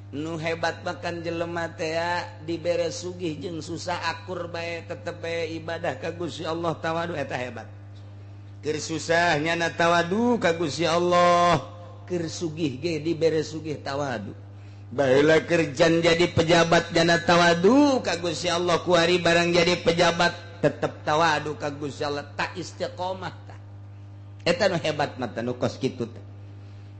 Nu hebat makan jelema teh dibere sugih jeung susah akur bae tetep bae ibadah ka Gusti Allah tawadu eta hebat. Keur susah nyana tawadu ka Gusti Allah, keur sugih ge dibere sugih tawadu. Baheula kerjan jadi pejabat nyana tawadu ka Gusti Allah, kuari barang jadi pejabat tetep tawadu ka Gusti Allah, tak istiqomah tah. Eta nu hebat mah nu kos kitu teh.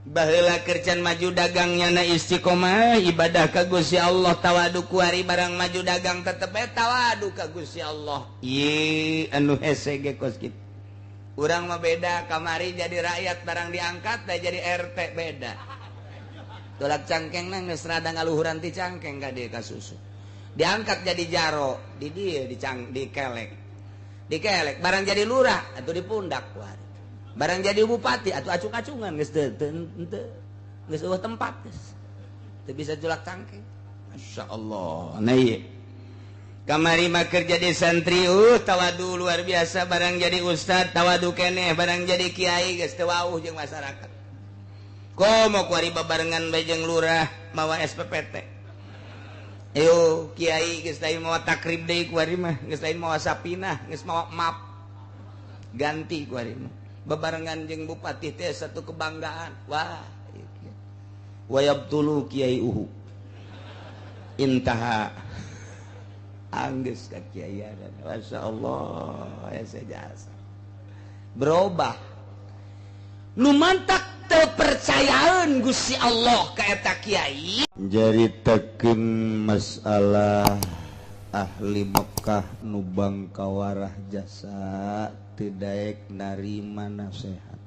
Baheula kerjan maju dagangnya na istiqomah ibadah ka Gusti Allah tawadu, kuari barang maju dagang tetep bae tawadu ka Gusti Allah. Ieu anu hese ge kos kitu. Urang mah beda, kamari jadi rakyat barang diangkat teh jadi RT beda. Tolak cangkengna geus rada ngaluhuran ti cangkeng ka dieu ka susu. Diangkat jadi jaro di dieu dikelek. Dikelek barang jadi lurah atuh dipundak kuari. Barang jadi bupati atau acung-acungan geus teu geus eueuh tempat geus teu bisa julak cangkeng. Masya Allah. Nah ieu kamari mah keur jadi santri tawadu luar biasa, barang jadi ustad tawadu keneh, barang jadi kiai geus teu wauh jeung masyarakat. Komo kuari babarengan bae jeung lurah mawa SPPT. Ayo kiai geus lain mawa takrib deui kuari mah, geus lain mawa sapinah, geus mawa map. Ganti kuari mah. Bebarengan jeung bupati teh satu kebanggaan. Wah, wayabtulu kiai uhu intaha anggeus ka kiaian. Masya Allah, ya jasa berubah nu mantak teu percayaan Gusti Allah ka eta kiai. Jaritakeun masalah ahli Mekah nu bangkawarah jasa teu daek narima nasehat,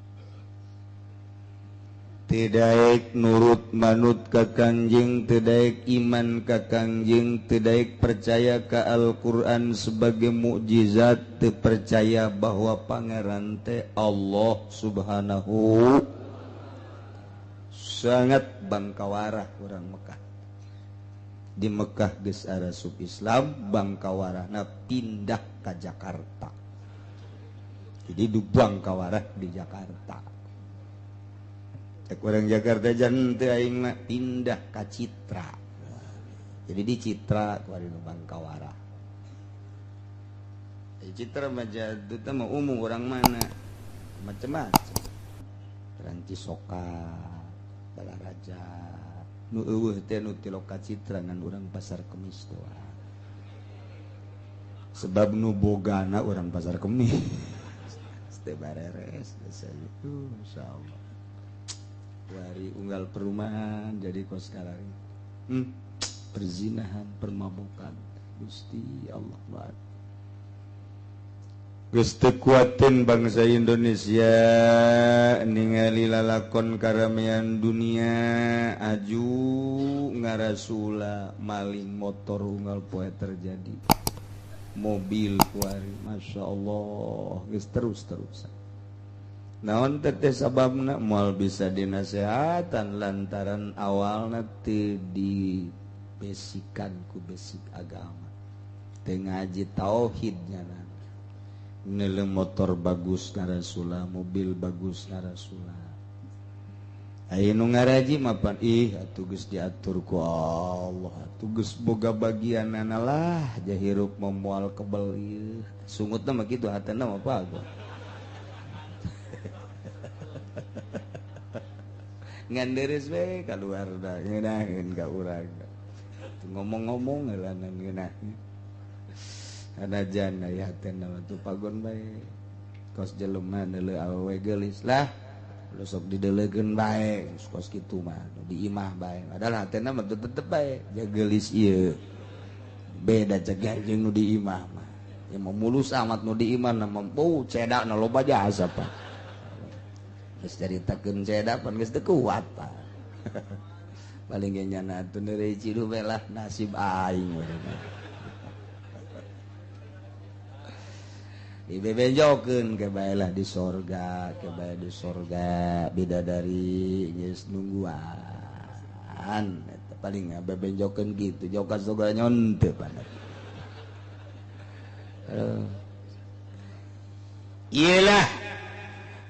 teu daek nurut manut ka Kangjeng, teu daek iman ka Kangjeng, teu daek percaya ka Al-Qur'an sebagai mukjizat, teu percaya bahwa pangeran teh Allah Subhanahu. Sangat bangkawarah urang Mekah. Di Mekah geus arasup Islam, bangkawarahna pindah ka Jakarta. Jadi du bangkawarah di Jakarta. Cek urang Jakarta jan teu aing mah pindah ka Citra. Jadi di Citra kuari nu bangkawarah. Di Citra mah jadut mah umum urang mana macam-macam. Urang Cisoka, Balaraja, nu eueuh teh nu ti loka Citra ngan urang Pasar Kemis doang. Sebab nu bogana urang Pasar Kemis. Teu bareres insyaallah. Dari unggal perumahan jadi kos sekarang. Perzinahan, permabukan. Gusti Allah banget. Geus teu kuateun bangsa Indonesia ningali lalakon karamean dunia aju ngarasula maling motor unggal poe terjadi. Mobil kuari, Masya Allah, geus terus-terusan. Naon teteh sababna moal bisa dinasehatan lantaran awalna teu dibesikan ku basic agama. Teu ngaji tauhidnya na. Nele motor bagus ngarasula, mobil bagus ngarasula. Aya nu ngaraji mapan ih atuh geus diatur ku Allah, atuh geus boga bagianana lah, jahirup moal kebel ieu. Sungutna mah kitu hatena mah pago. Ngan deres we kaluar da ngeunaheun ka urang. Ngomong-ngomong heulanan ngeunaheun. Anajan aya hatena mah tuh pagon bae. Kos jelema neuleuh awewe geulis lah. Lu sok didelegeun bae kos kitu mah di imah bae. Padahal hatena mah tetep bae jageulis ieu. Beda cegah jeung nu di imah mah. Ya mah mulus amat nu di imah na mampu cedakna loba jasa pak. Geus caritakeun cedak pan geus teu kuat pak. Paling ge nyana atuh neureuy ciduh bae lah nasib aing. Dibebenjokeun ke bae lah di sorga, ke bae di sorga bidadari geus nungguan. Eta paling bebenjokeun kitu jauh ka surga nyonte padat. Iyalah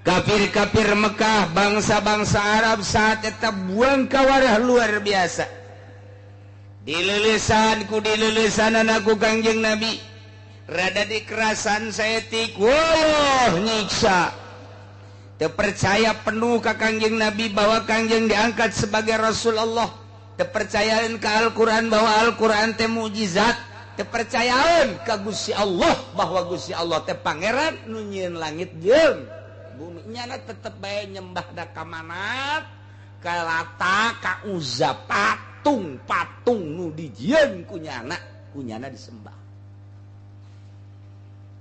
kafir-kafir Mekah, bangsa-bangsa Arab saat eta buang kawarah luar biasa. Dilelesan ku dilelesan anakku Kangjeng Nabi. Rada dikerasan saeutik, wah nyiksa. Terpercaya penuh ka Kangjeng Nabi bahwa Kangjeng diangkat sebagai Rasul Allah. Terpercayaan ke Al-Quran bahwa Al-Quran teh mukjizat. Terpercayaan ka Gusti Allah bahwa Gusti Allah teh pangeran nu nyieun langit jeung bumi. Nyana tetep bae nyembah da ka Manat, ka Lata, ka Uzza, patung-patung nu dijieun ku nyana, ku nyana disembah.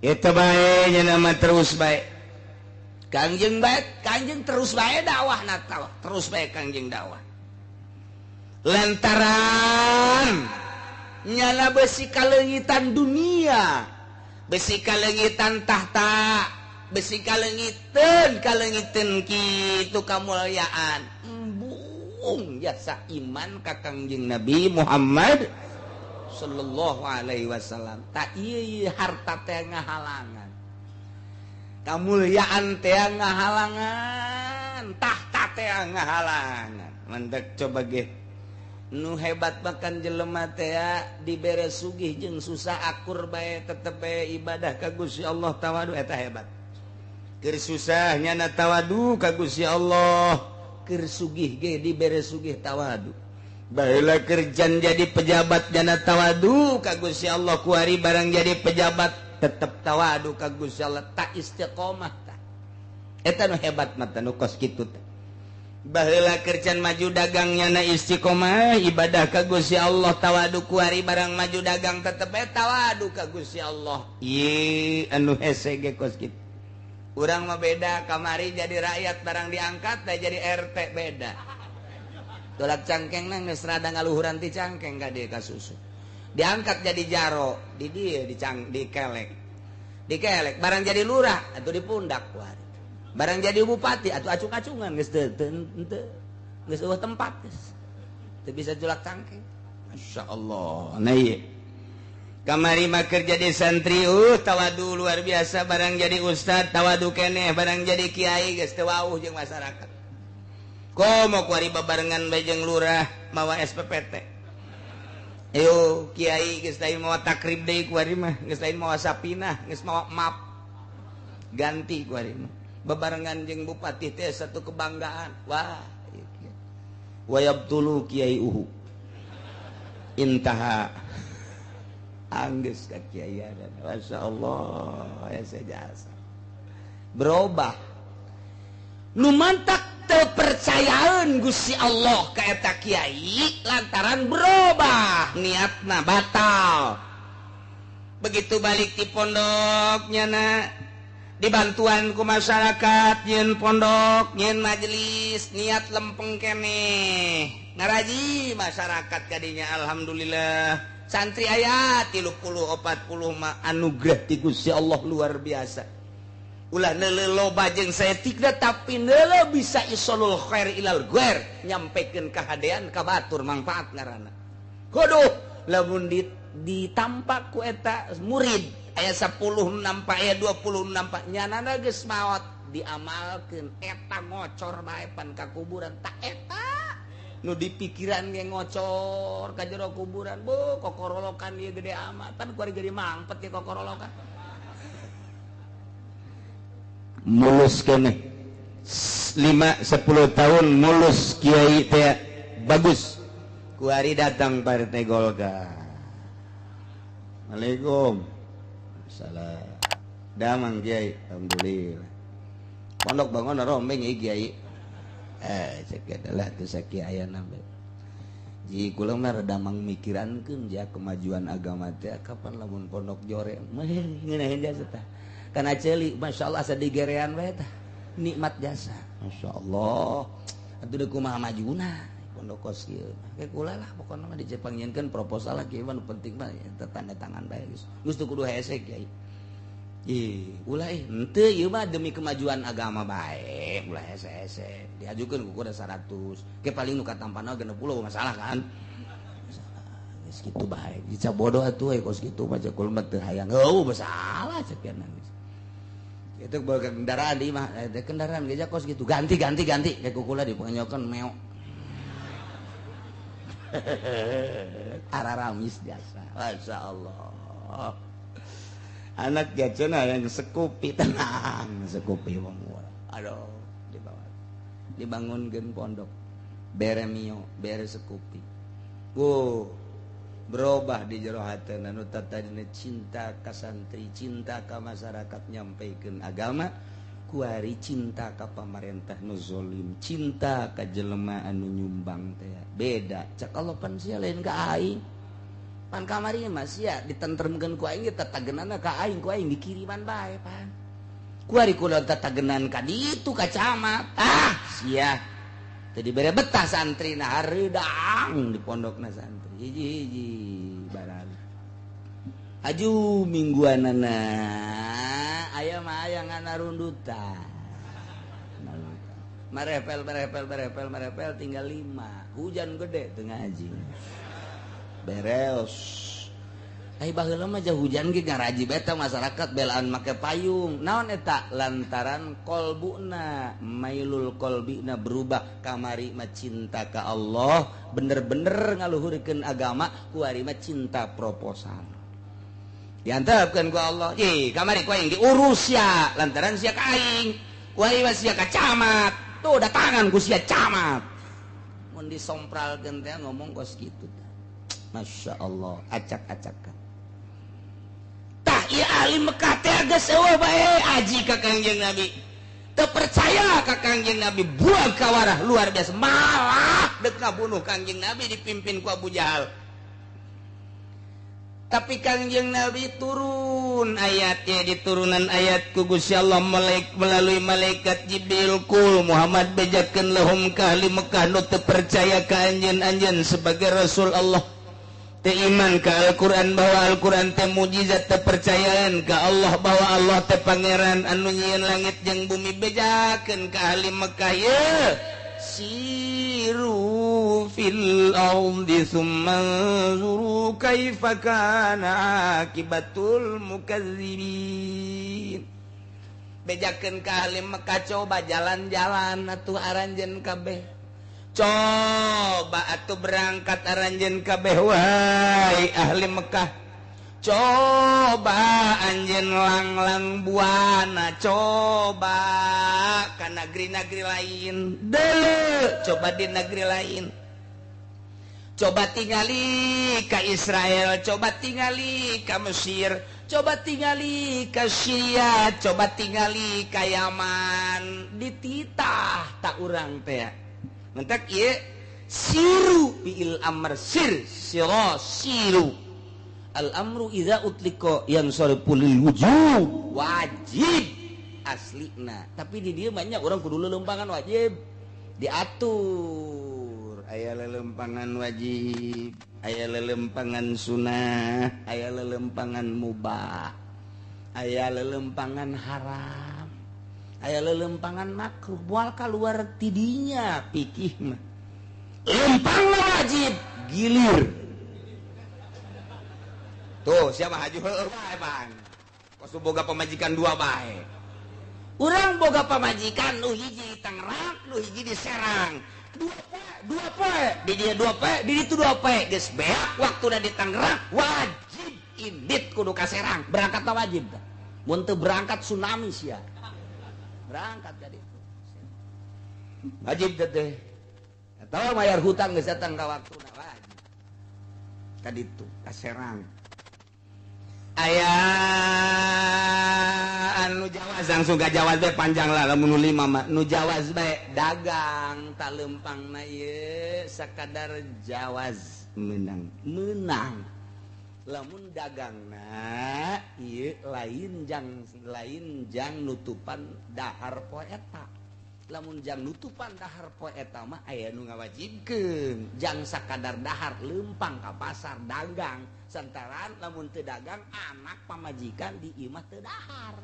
Eta bae nyana mah terus bae. Kangjeng bae, Kangjeng terus bae dakwah na terus bae Kangjeng dakwah. Lantaran nyala besi kaleungitan dunia, besi kaleungitan tahta, besi kaleungiteun kaleungiteun kitu kamulyaan. Embung jasa iman ka Kangjeng Nabi Muhammad sallallahu alaihi wasallam. Tak ieu harta teh ngahalangan, kamulyaan teh ngahalangan, tahta teh ngahalangan. Mandek coba ge nu hebat bahkan jelema teh dibere sugih jeung susah akur bae tetep bae ibadah ka Gusti Allah tawadu eta hebat. Keur susah nyana tawadu ka Gusti Allah, keur sugih ge dibere sugih tawadu. Baheula kerjan jadi pejabat nyana tawadu ka Gusti Allah, kuari barang jadi pejabat tetep tawadu ka Gusti Allah, tak istiqomah tah. Eta nu hebat mah nu kos kitu teh. Baheula kerjan maju dagangnya na istiqomah ibadah ka Gusti Allah tawadu, kuari barang maju dagang tetep bae tawadu ka Gusti Allah. Ieu anu hese ge kos kitu. Urang mah beda, kamari jadi rakyat barang diangkat teh jadi RT beda. Tolak cangkeng nang geus rada ngaluhuran ti cangkeng ka dieu ka susu. Diangkat jadi jaro, di dieu dikelek. Dikelek barang jadi lurah atuh dipundak kuari. Barang jadi bupati atau acung-acungan geus teu geus eueuh tempat geus teu bisa julak cangkeng. Masya Allah. Nah ieu kamari mah keur jadi santri tawadu luar biasa, barang jadi ustad tawadu keneh, barang jadi kiai geus teu wauh jeung masyarakat. Komo kuari babarengan bae jeung lurah mawa SPPT. Ayo kiai geus lain mawa takrib deui kuari mah, geus lain mawa sapinah, geus mawa map. Ganti kuari mah. Bebarengan jeung bupati teh satu kebanggaan. Wah, wayabtulu kiai uhu. Intaha anggeus ka kiai. Masya Allah, ya jasa. Berubah. Nu mantak teu percayaan Gusti Allah ka eta kiai lantaran berubah niatna batal. Begitu balik di pondoknya na dibantuan ku masyarakat nyeun pondok nyeun majelis niat lempeng keneh ngaraji masyarakat kadinya. Alhamdulillah santri aya 30 40 mah anugerah ti Gusti Allah luar biasa. Ulah neuleuh loba jeung saeutik tapi neuleuh bisa isolul khair ilal ghair, nyampekeun kahadean ka batur mangfaat ngaranna. Kuduh lamun ditampak ku eta murid aya 10 nampak aya 20 nampak nyanana geus maot diamalkeun eta ngocor bae pan ka kuburan. Tak eta nu dipikiran ge ngocor ka jero kuburan, bu kokorolokan ieu gede amat pan kuari gede mangpet ye kokorolokan. Mulus keneh 5 10 tahun mulus kiai teh bagus. Kuari datang partai Golkar. Assalamualaikum. Salah. Damang kiai, alhamdulillah. Pondok bangun rombeng ieu kiai. Cek adalah teu sakiayana bae. Ji kula mah rada mangmikirankeun ja kemajuan agama teh kapan lamun pondok jore mah ngeunaheun jasa tah. Kana ceuli masyaallah asa digerean bae tah. Nikmat jasa. Masyaallah. Atuh deui kumaha majuna pondok kos ieu. Ke kula lah pokona mah dicepangieunkeun proposal lah kieu mah nu penting mah tanda tangan bae geus. Geus teu kudu hese kiai. Ih, ulah henteu ieu mah demi kemajuan agama bae, ulah hese-hese. Diajukeun ku kuda 100. Ke paling nu katampana 60 masalah kan. Masalah. Geus kitu bae. Dica bodoh atuh we kos kitu mah cek kula mah teu hayang. Heuh masalah cek geus. Itu bawa kendaraan di mah, kendaraan geus kos kitu. Ganti ganti ganti kayak ku kula dipenyokeun meok. Araramis jasa. Masya Allah. Anak gacena yang sekupi tenang, sekupi wong. Aduh, dibawa. Dibangunkeun pondok. Bere mio, bere sekupi. Wuh, berubah di jero hatena nu tadina cinta ka santri, cinta ka masyarakat nyampaikeun agama, kuari cinta ka pamarentah nu zolim, cinta ka jelema anu nyumbang teh. Beda, cek Allah pan sia lain ka aing. Pan kamari mah sia ditentremkeun ku aing tatagenanna ka aing, ku aing dikiriman bae pan. Kuari kula tatagenan ka ditu ka camat. Ah, sia. Teu dibere betah santrina hareudang di pondokna santri. Hiji-hiji barang. Aju mingguanana aya mah aya ngana rundutan. Marepel marepel marepel marepel tinggal 5. Hujan gede teu ngaji. Beres. Ai baheula mah jauh hujan ge ngaraji beta masyarakat belaan make payung. Naon eta? Lantaran kolbuna, mailul kolbina berubah kamari mah cinta ka Allah, bener-bener ngaluhurkeun agama, kuari mah cinta proposal. Diantepkeun ku Allah, "Ih, kamari ku aing diurus sia, lantaran sia ka aing. Kuari mah sia ka camat. Tuh datangan ku sia camat." Mun disompralkeun teh ngomong kos kitu. Masya Allah, acak-acakan. Tah ieu ahli Mekah teh geus eueuh bae aji ka Kangjeng Nabi. Teu percaya ka Kangjeng Nabi, buang kawarah luar biasa. Malah dek ngabunuh Kangjeng Nabi dipimpin ku Abu Jahal. Tapi Kangjeng Nabi turun ayatnya, diturunan ayat ku Gusti Allah melalui malaikat Jibril, kul Muhammad bejakeun lahum ka ahli Mekah nu teu percaya ka anjeun-anjeun sebagai Rasul Allah. Teu iman ka Al-Qur'an bahwa Al-Qur'an teh mujizat, teu percayaan ka Allah bahwa Allah teh pangeran anu nyieun langit jeung bumi, bejakeun ka ahli Mekah ye siru fil ardi thumma anzuru kaifa kana akibatul mukadzibin. Bejakeun ka ahli Mekah coba jalan-jalan atuh aranjeun kabeh. Coba atuh berangkat aranjeun kabeh wahai ahli Mekah. Coba anjeun langlang buana, coba ka negeri-negeri lain. Deuleu, coba di negeri lain. Coba tingali ka Israel, coba tingali ka Mesir, coba tingali ka Syria, coba tingali ka Yaman. Dititah tak urang teh. Mentak ieu siru fi'il amr sir sira siru. Al amru idza utliqa yansarifu lil wujub, wajib aslina. Tapi di dieu banyak orang kudu lelempangan wajib diatur. Aya lelempangan wajib, aya lelempangan sunah, aya lelempangan mubah, aya lelempangan haram, aya lelempangan makruh. Moal kaluar tidinya pikih mah. Lempang wajib gilir. Tuh siapa haju heueuh bae bang. Kos boga pamajikan dua bae. Urang boga pamajikan nu hiji di Tangerang, nu hiji di Serang. Dua poe, di dia dua poe, di ditu dua poe. Geus beak waktuna di Tangerang, wajib indit kudu ka Serang. Berangkat mah wajib tah. Mun teu berangkat tsunami sia. Berangkat ka ditu. Wajib teh. Atawa mayar hutang geus datang ka waktuna wajib. Ka ditu ka Serang. Aya anu jawaz langsung ka jawaz bae panjang lah lamun nu 5 mah. Nu jawaz bae dagang tak lempangna ieu sakadar jawaz menang. Menang. Lamun dagangna ieu lain jang nutupan dahar poe eta. Lamun jang nutupan dahar poe eta mah aya nu ngawajibkeun jang sakadar dahar lempang ka pasar dagang. Santaran lamun teu dagang anak pamajikan di imah teu dahar.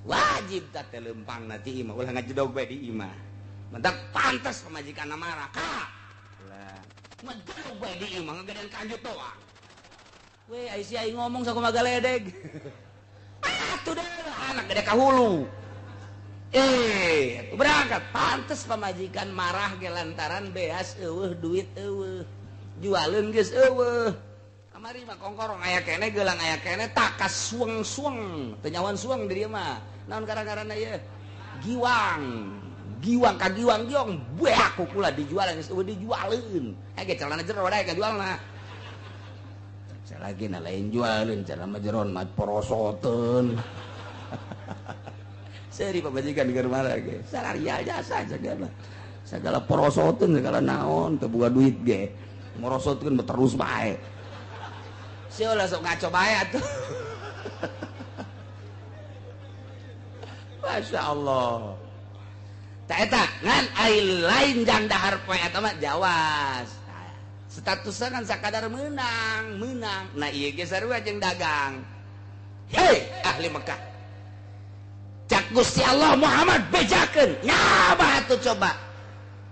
Wajib tah teh lempangna ti imah, ulah ngajedog bae di imah. Mentak pantes pamajikanna marah ka. Lah, ngajedog bae di imah ngagedean kanjut doang. Weh, ai si aing ngomong sakumaha galedeg. Atuh deh anak gede ka hulu. Berangkat pantes pamajikan marah ge lantaran beas eueuh duit eueuh. Jualeun geus eueuh. Kamari mah kongkorong aya keneh geulang aya keneh takas sueng-sueng. Teu nyawan sueng di dieu mah. Naon gara-garana ieu? Giwang. Giwang ka giwang giong beak kukula dijualan geus eueuh dijualeun. Hege celana jero dae ka jualna. Lagi na lain jualin celana jeron mah porosoteun. Seri pamajikan di rumah lagi. Salaria jasa segala. Segala porosoteun segala naon teu boga duit ge. Morosotkeun terus bae. Sia ulah sok ngaco bae atuh. Masya Allah. Ta eta ngan ai lain jang dahar poe eta mah jawas. Statusnya kan sakadar menang, menang. Nah ieu ge sarua jeung dagang. Hei ahli Mekah. Cak Gusti Allah Muhammad bejakeun. Nyaba atuh coba.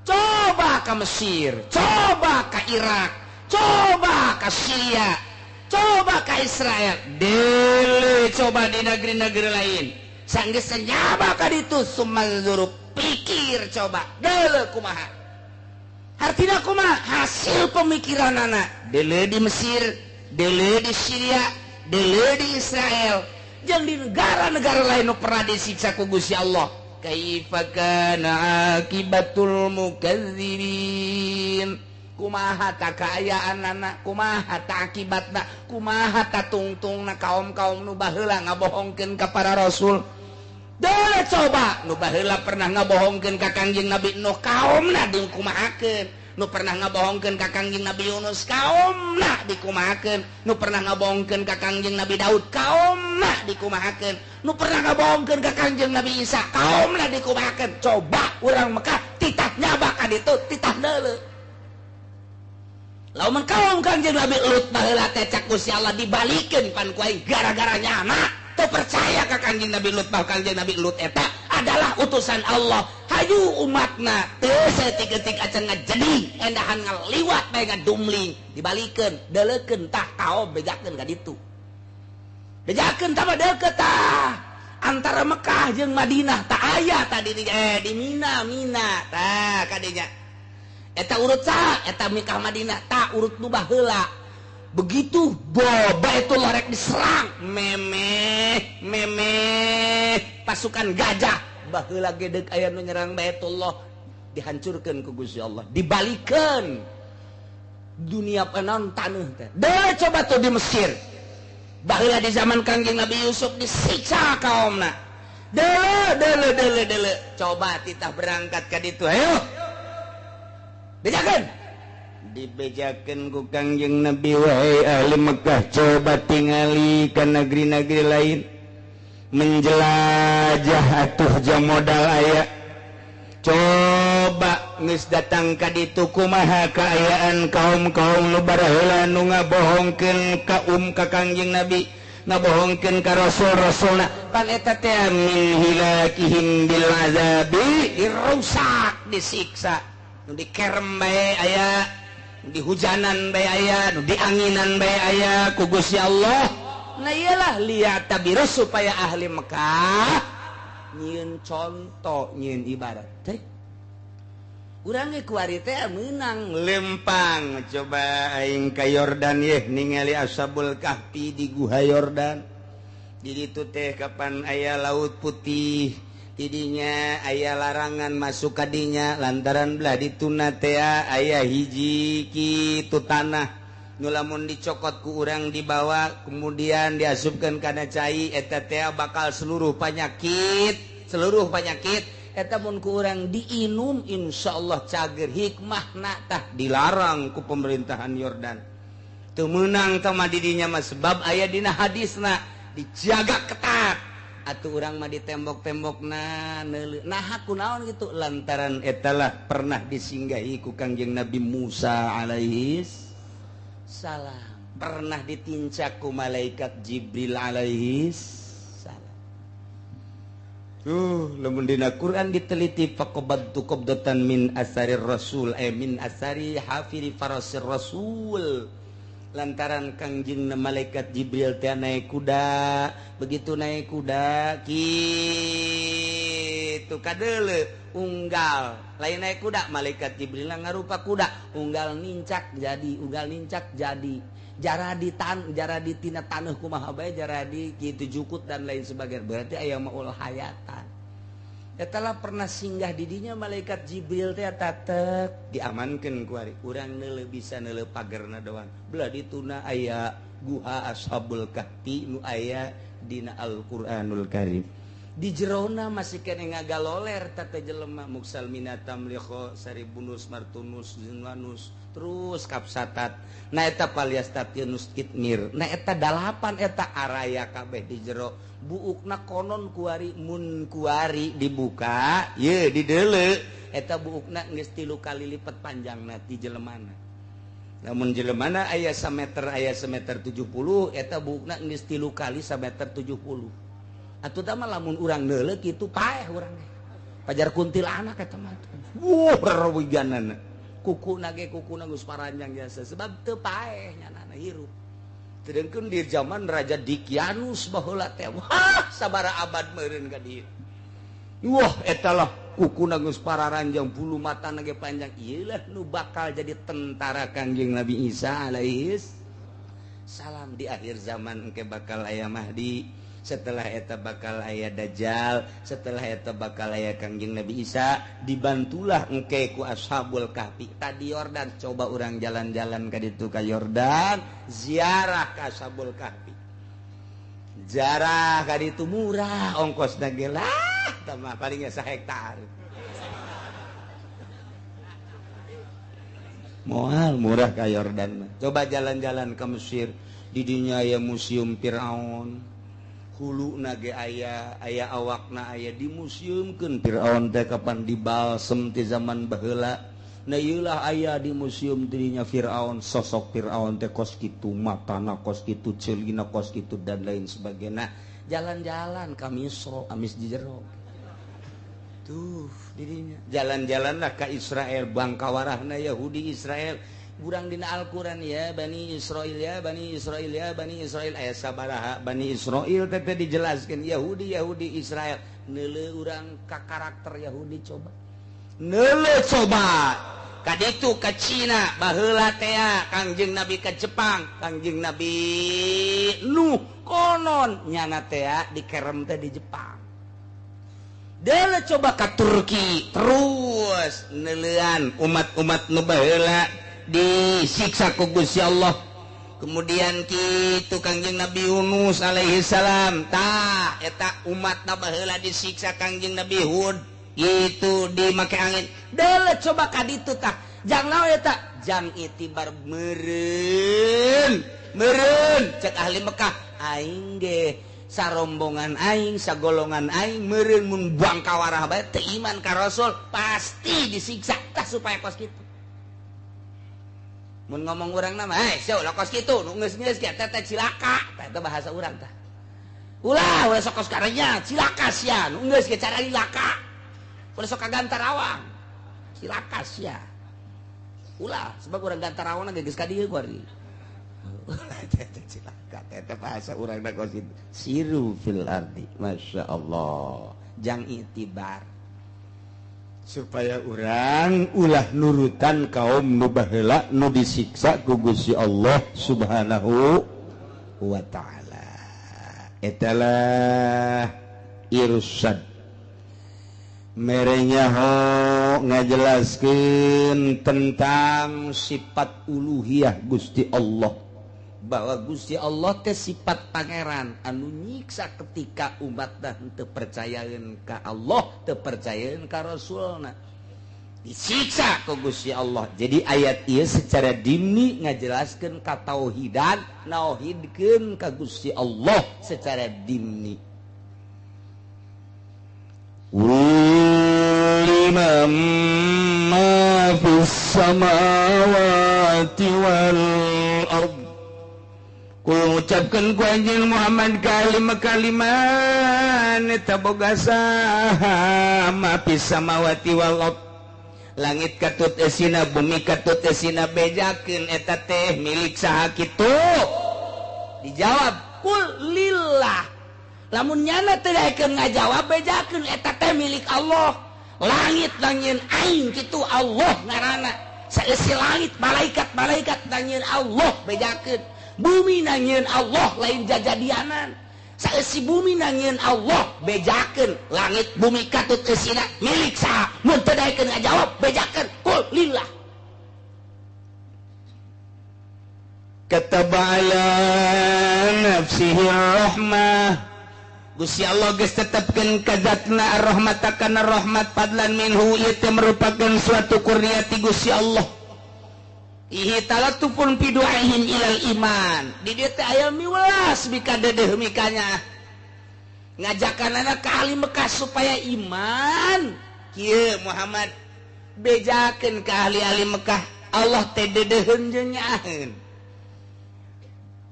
Coba ke Mesir, coba ke Irak, coba ke Syria, coba ke Israel. Dele coba di negeri-negeri lain. Sanggeus nyaba ka ditu sumanzuru pikir coba. Dele kumaha. Hartina kumaha hasil pemikiran anak. Dele di Mesir, dele di Syria, dele di Israel. Jeung di negara-negara lain nu pernah disiksa ku Gusti Allah. Kaifa kana akibatul mukadzibin? Kumaha ta kaayaanana, kumaha ta akibatna, kumaha ta tungtungna kaum-kaum nu baheula ngabohongkeun ka para rasul. Dele coba nu baheula pernah ngabohongkeun ka Kangjeng Nabi Nuh kaumna dikumahakeun. Nu pernah ngabohongkeun ka Kangjeng Nabi Yunus kaumna dikumahakeun. Nu pernah ngabohongkeun ka Kangjeng Nabi Daud kaumna dikumahakeun. Nu pernah ngabohongkeun ka Kangjeng Nabi Isa kaumna dikumahakeun. Coba urang Mekah titah nyaba ka ditu titah deuleu. Lamun kaum Kangjeng Nabi Lut baheula teh cak Gusti Allah dibalikeun pan ku aing gara-gara nyana teu percaya ka Kangjeng Nabi Lut bahwa Kangjeng Nabi Lut eta adalah utusan Allah. Hayu umatna teu saeutik-eutik acan ngajedi endahan ngaliwat bae ngadumling dibalikeun deuleukeun tah kaom bejakeun ka ditu. Bejakeun tah mah deukeut tah antara Mekah jeung Madinah tah aya tadi di Mina Mina tah kadinya. Eta urut saha eta Mekah Madinah tah urut nu baheula. Begitu boba itu lorek diserang memeh memeh pasukan gajah baheula gedeg aya nu nyerang Baitullah dihancurkeun ku Gusti Allah dibalikeun dunia panon taneuh teh. Deui coba tuh di Mesir baheula di zaman Kangjeng Nabi Yusuf disiksa kaumna. Deuleu deuleu deuleu deuleu coba titah berangkat ka ditu ayo bejakeun dibejakeun ku Kangjeng Nabi wahai ahli Mekah coba tingali ka negeri-negeri lain menjelajah atuh jam modal aya coba geus datang ka ditu kumaha kaayaan kaum-kaum nu baheula nu ngabohongkeun ka ka Kangjeng Nabi ngabohongkeun ka rasul-rasulna pan eta teh min hilakihim bil azabi dirusak disiksa nu dikerem bae aya nu dihujanan bae aya nu dianginan bae aya ku Gusti Allah. Nah iyalah lihat tabirus supaya ahli Mekah nyieun contoh nyieun ibarat teh urang ge kuari teh meunang lempang coba aing ka Yordan yeh ningali Ashabul Kahfi di Guha Yordan di ditu teh kapan aya laut putih tidinya aya larangan masuk kadinya lantaran belah dituna teh aya hiji kitu tanah nu lamun dicokot ku urang dibawa kemudian diasupkeun kana cai eta teh bakal seluruh penyakit eta mun ku urang diinum insyaallah cager hikmahna tah dilarang ku pemerintahan Yordan teu meunang tah mah di dinya mah sebab aya dina hadisna dijaga ketat atuh urang mah di tembok-tembokna neuleuh nah kunaon kitu lantaran eta lah pernah disinggahi ku Kangjeng Nabi Musa alaihis salam pernah ditincak ku malaikat Jibril alaihis salam. Lamun dina Quran diteliti faqabadtu qabdatan min asarir rasul min asari hafiri farasir rasul lantaran Kangjeng malaikat Jibril teh naik kuda begitu naik kuda kitu gitu kadeule unggal lain naik kuda malaikat Jibril ngarupa kuda unggal nincak jadi unggal nincak jadi jara di tan jara di tina taneuh kumaha bae jara di kitu jukut dan lain sebagainya berarti aya maul hayatan. Eta lah pernah singgah di dinya malaikat Jibril teh tatek diamankeun ku ari urang neuleuh bisa neuleuh pagerna doang belah dituna aya guha Ashabul Kahfi nu aya dina Al-Qur'anul Karim di jerona masih kene ngagaloler tata jelema muksal minatam liho saribunus martunus zinwanus terus kapsatat na eta paliastatinus kitmir na eta dalapan eta araya kabeh di jero buukna konon kuari mun kuari dibuka ye dideuleu eta buukna geus 3 kali lipat panjangna ti jelemana lamun jelemana aya sameter aya semeter 70 eta buukna geus 3 kali sameter 70 atuh tah mah lamun urang neuleuh kitu paeh urang pajar kuntilanak eta mah wuh rewiganana kukuna ge kukuna geus paranjang jasa sebab teu paeh nyanana hirup sedengkeun di zaman Raja Dikianus baheula teh wah sabaraha abad meureun ka dieu wah eta lah kukuna geus pararanjang bulu matana ge panjang ieu lah nu bakal jadi tentara Kangjeng Nabi Isa alaihis salam di akhir zaman engke bakal aya Mahdi setelah eta bakal aya Dajjal setelah eta bakal aya Kangjeng Nabi Isa dibantulah engke ku Ashabul Kahfi tadi Yordan coba urang jalan-jalan ka ditu ka Yordan ziarah ka Ashabul Kahfi ziarah ka ditu murah ongkosna ge lah tah mah palingnya sahektar moal murah ka Yordan coba jalan-jalan ke Mesir di dinya aya Museum Firaun hulu nage aya aya awakna aya dimuseumkeun Firaun teh kapan dibalsem ti zaman baheula nah ieu lah aya di museum dirinya Firaun sosok Firaun teh kos kitu matana kos kitu ceulina kos kitu dan lain sebagainya jalan-jalan ka Misro amis di jero tuh dirinya jalan-jalanlah ka Israel bangkawarahna Yahudi Israel urang dina Al-Qur'an ya Bani Israil ya Bani Israil ya Bani Israil aya sabaraha Bani Israil teh dijelaskeun Yahudi Yahudi Israel neuleuh urang ka karakter Yahudi coba neuleuh coba ka ditu ka Cina baheula teh Kangjeng Nabi ka Jepang Kangjeng Nabi Nuh konon nyana teh dikerem teh di Jepang deuleuh coba ka Turki terus neuleuan umat-umat nu baheula disiksa ku Gusti Allah kemudian kitu Kangjeng Nabi Yunus alaihi salam tah eta umatna baheula disiksa Kangjeng Nabi Hud gitu dimake angin deuleuh coba ka ditu tah jang naon eta jang itibar meureun meureun cek ahli Mekah aing ge sarombongan aing sagolongan aing meureun mun bangkawarah bae teu iman ka Rasul pasti disiksa tah supaya kos kitu mun ngomong urang nama eh sia ulah kos kitu nu geus-geus ge teh cilaka tah eta bahasa urang tah ulah ulah sok kos karenya cilaka sia nu geus ge cara cilaka ulah sok ka Gantarawang cilaka sia ulah sebab urang Gantarawang ge geus ka dieu ku ari ulah teh cilaka teh bahasa urang na kos kitu siru fil ardi masyaallah jang itibar supaya urang ulah nurutan kaum nu baheula nu disiksa ku Gusti Allah Subhanahu wa ta'ala. Etalah irsad merenya ho ngajelaskeun tentang sifat uluhiyah Gusti Allah bahwa Gusti Allah teh sifat pangeran anu nyiksa ketika umatna teu percayaeun ka Allah teu percayaeun ka Rasulna disiksa ku Gusti Allah. Jadi ayat ieu secara dimni ngajelaskeun ka tauhidan nauhidkeun ka Gusti Allah secara dimni. Liman ma fis samawati wal ardh Kul ngucapkeun ku anjeun Muhammad kalima-kaliman eta boga saha ma fis samawati wal ardh langit katut esina bumi katut esina bejakeun eta teh milik saha kitu dijawab kul lillah Lamun nyana teu daekeun ngajawab bejakeun eta teh milik Allah. Langit nangieun aing kitu Allah ngaranna. Saeusi langit malaikat-malaikat nangieun Allah bejakeun. Bumi nangieun Allah lain jajadianan. Saeusi bumi nangieun Allah bejakeun. Langit bumi katut eusina milik saha? Mun teu daekeun ngajawab bejakeun qul lillah. Kataba ala nafsihi rahmah. Gusti Allah geus tetepkeun ka zatna ar-rahmat kana rahmat fadlan minhu ieu teh merupakan suatu kurnia ti Gusti Allah. Ihi talatufun fi du'aihim ilal iman. Di dieu teh aya miwelas bikadeudeeh mikanya. Ngajakanana ka ahli Mekah supaya iman. Kieu Muhammad bejakeun ka ahli-ahli Mekah Allah teh deudeuheun jeung nyaaheun.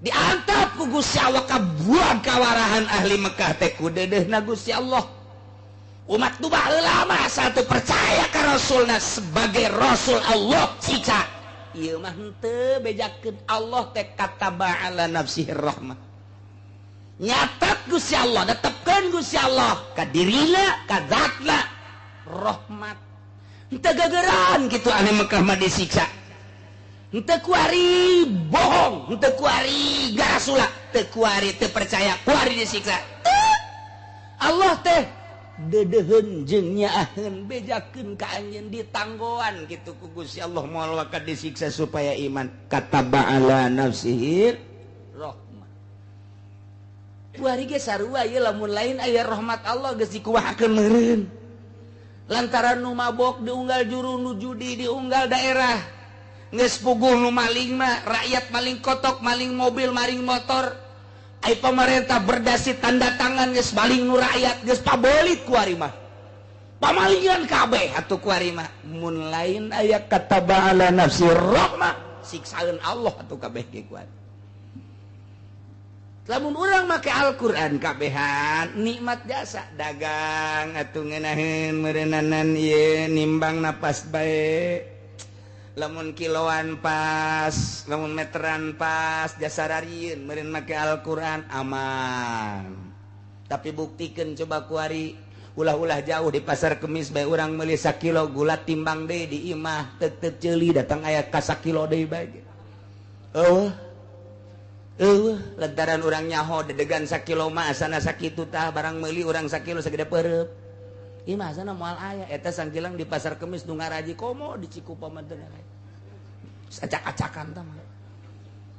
Diantap ku Gusti Allah kabuang kawarahan ahli Mekah teh ku deudeuhna Gusti Allah. Umat nu baheula mah asal teu percaya ka Rasulna sebagai Rasul Allah siksa. Ieu mah henteu bejakeun Allah teh kataba ala nafsihi rahmah. Nyatat Gusti Allah, netepkeun Gusti Allah ka dirina, ka zatna rahmat. Henteu gegeran kitu ahli Mekah mah disiksa. Henteu kuari bohong, henteu kuari garasula, teu kuari teu percaya, kuari disiksa. Allah teh deudeuheun jeung nyaaheun bejakeun ka anjeun ditanggoan kitu ku Gusti Allah moal waka disiksa supaya iman. Kataba ala nafsihi rahmah. Kuari ge sarua ieu lamun lain aya rahmat Allah geus dikuahakeun meureun. Lantaran nu mabok diunggal juru, nu judi diunggal daerah. Geus puguh nu maling mah rakyat maling kotok, maling mobil, maling motor. Ai pemerintah berdasi tanda tangan geus maling nu rakyat geus pabelit ku ari mah. Pamalingan kabeh atuh ku ari mah. Mun lain aya kataba ala nafsi rahmah, siksaeun Allah atuh kabeh ge ku ari. Lamun urang make Al-Qur'an kabehan nikmat jasa dagang atuh ngeunaheun meureunnanan ieu nimbang napas bae. Lamun kiloan pas, lamun meteran pas, jasa rarieun meureun make Al-Qur'an aman. Tapi buktikeun coba kuari ulah-ulah jauh di pasar Kemis bae urang meuli sakilo gula timbang deui di imah teu ceuli datang aya ka sakilo deui bae. Eueuh. Eueuh, lantaran urang nyaho dedegan sakilo mah asana sakitu tah barang meuli urang sakilo sagede peureub. Imah sana moal aya eta sangkilang di pasar Kemis nu ngaraji komo di Cikupa mah teu ngaraji. Acak-acakan tah mah.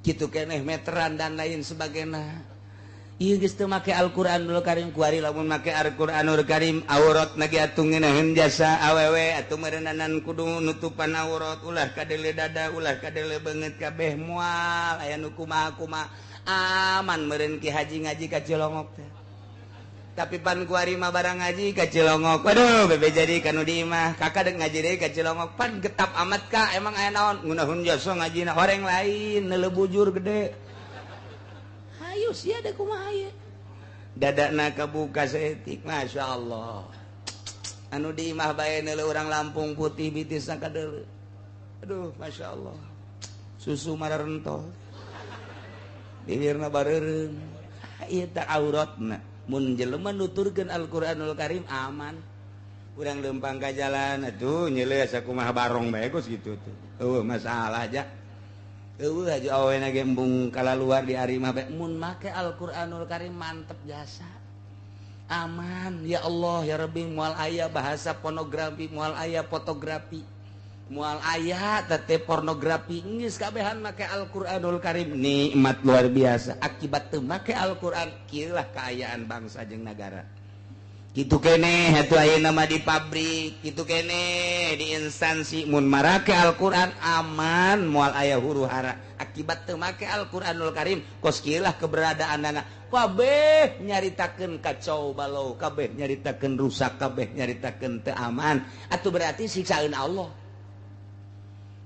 Kitu keneh meteran dan lain sebagainya. Ieu geus teu make Al-Qur'anul Karim kuari lamun make Al-Qur'anul Karim aurat na ge atuh ngeunaheun jasa awewe atuh meureunnanan kudu nutupan aurat ulah kadeule dada ulah kadeule beungeut kabeh moal aya nu kumaha-kumaha aman meureun ki haji ngaji ka Cilongok teh. Tapi pan kuari mah barang ngaji ka Cilongok. Waduh, bebe jadi kanu di imah. Kakak dek ngaji deui ka Cilongok. Pan getap amat ka, emang aya naon? Ngeunaheun jasa ngajina horeng lain, neuleuh bujur gede. Hayu sia deuk kumaha ieu? Dadana kabuka saeutik, masyaallah. Anu di imah bae neuleuh urang Lampung putih bitisna kadeuleu. Aduh, masyaallah. Susu mararentol. Bibirna bareureum. Ieu teh auratna. Mun jelema nuturkeun Al-Qur'anul Karim aman. Urang leumpang ka jalan atuh nyeuleuh sakumaha barong bae geus kitu tuh. Eueuh masalah aja. Eueuh haji awena ge embung kalaluar di ari mah bae mun make Al-Qur'anul Karim mantep jasa. Aman ya Allah ya Rabbi moal aya bahasa pornografi, moal aya fotografi. Moal aya teh pornografi geus kabehan make Al-Qur'anul Karim nikmat luar biasa. Akibat teu make Al-Qur'an kieu lah kaayaan bangsa jeung nagara. Kitu keneh atuh ayeuna mah di pabrik, kitu keneh di instansi mun marake Al-Qur'an aman moal aya huru hara. Akibat teu make Al-Qur'anul Karim kos kieu lah keberadaanana. Kabeh nyaritakeun kacau balau, kabeh nyaritakeun rusak, kabeh nyaritakeun teu aman. Atuh berarti siksaeun Allah.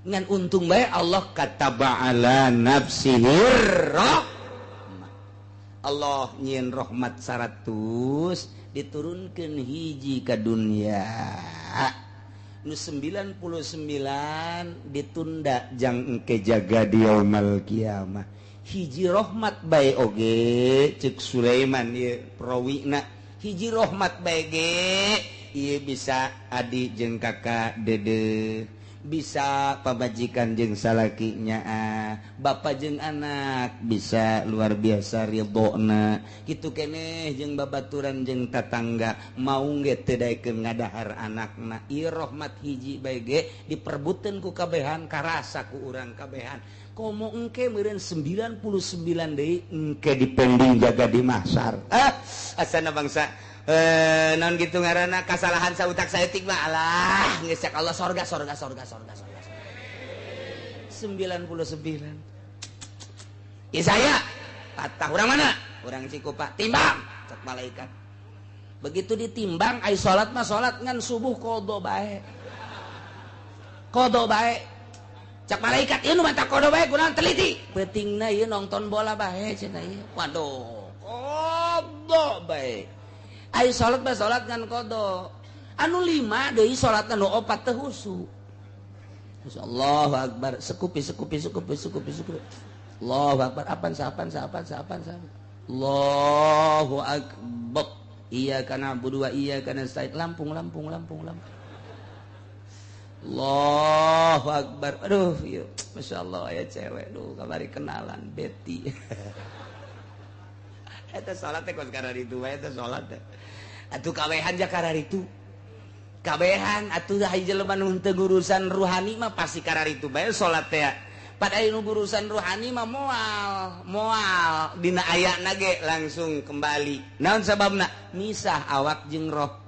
Ngan untung bae Allah kataba ala nafsihi rahmah. Allah nyieun rahmat 100 diturunkeun hiji ka dunya. Nu 99 ditunda jang engke jaga di yaumul kiamah. Hiji rahmat bae oge cek Sulaiman ieu prawina hiji rahmat bae ge ieu bisa adi jeung kakak dede, bisa pamajikan jeung salakinya, bapak jeung anak bisa luar biasa ridhona kitu keneh jeung babaturan jeung tatangga mau ge teu daekeun ngadahar anakna. Ieu rahmat hiji bae ge diperbuteun ku kabehan karasa ku urang kabehan. Komo engke meureun 99 deui engke dipending jaga di mahsar. Ah asana bangsa non gitu ngaranna kasalahan sautak saeutik mah alah geus cak Allah sorga sorga sorga sorga sorga 99. Isaya patah urang mana? Urang Cikupa timbang cak malaikat. Begitu ditimbang ai salat mah salat ngan subuh qada bae. Qada bae. Cak malaikat ieu nu mata qada bae kunaon teliti. Peutingna ieu nonton bola bae cenah ieu. Waduh, qada bae. Ayo salat mah salat ngan qada. Anu 5 deui salatna nu 4 teu husu. Allahu akbar, sekupi sekupi sekupi sekupi sekupi. Allahu akbar, apan sapan sapan sapan sapan. Allahu akbar. Iyyaka na'budu wa iyyaka nasta'in. Lampung lampung lampung lampung. Allahu akbar. Aduh, ieu masyaallah aya cewek duh kamari kenalan Betty. Eta salat teh kos kararitu wae eta salat teh. Atuh kabehan ja kararitu. Kabehan atuh hiji jelema nu teu ngurusan ruhani mah pasti kararitu bae salat teh. Pada aya nu urusan ruhani mah moal, moal dina ayana ge langsung kembali. Naon sababna? Misah awak jeung roh.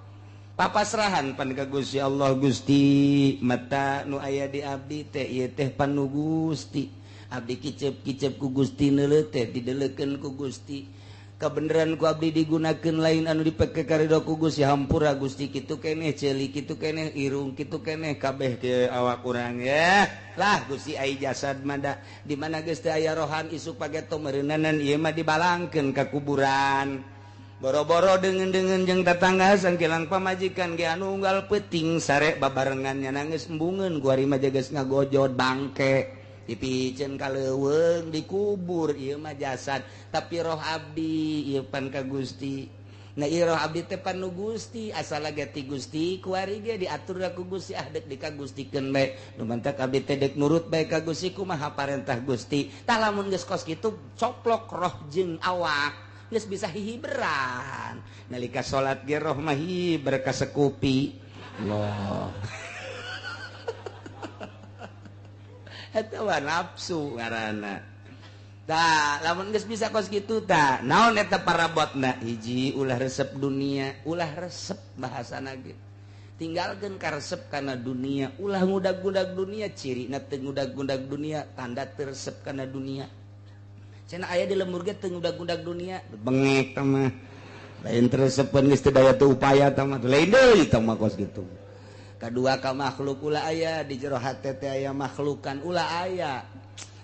Papasrahan pan ka Gusti Allah. Gusti mata nu aya di abdi teh ieu teh pan nu Gusti. Abdi kicep-kicep ku Gusti neuleuh teh dideleukeun ku Gusti. Kebenaran ku abdi digunakan lain anu dipake karido ku Gusti hampura Gusti kitu keneh ceuli kitu keneh irung kitu keneh kabeh ke awak urang ya lah Gusti ai jasad mah di mana geus teu aya rohan isuk pageto meureunanan ieu mah dibalangkeun ka kuburan boro-boro deungeun-deungeun jeung tatangga sangkilang pamajikan ge anu unggal peuting sare babarengan nya nangis embungeun ku ari mah geus ngagojod bangke dipiceun ka leuweung dikubur ieu mah jasad tapi roh abdi ieu pan ka Gusti. Nah ieu roh abdi teh pan nu Gusti asal ge ti Gusti kuari ge diatur ku Gusti ah deuk dikagustikeun bae nu mantak abdi teh deuk nurut bae ka Gusti kumaha parentah Gusti. Tah lamun geus kos kitu coplok roh jeung awak geus bisa hihiberan nalika salat ge roh mah hiber ka sekupi Allah. Eta mah nafsu ngaranna. Tah, lamun geus bisa kos kitu tah, naon eta parabotna? Hiji ulah resep dunia, ulah resep bahasana ge. Tinggalkeun karesep kana dunia, ulah ngudag-ngudag dunia, cirina teu ngudag-ngudag dunia, tanda teu resep kana dunia. Cenah aya di lembur ge teu ngudag-ngudag dunia, bengek tah mah. Lain teu resepeun geus teu daya teu upaya tah mah, lain deui tah mah kos kitu. Kedua ka makhluk ulah aya di jero hate teh aya makhlukan ulah aya.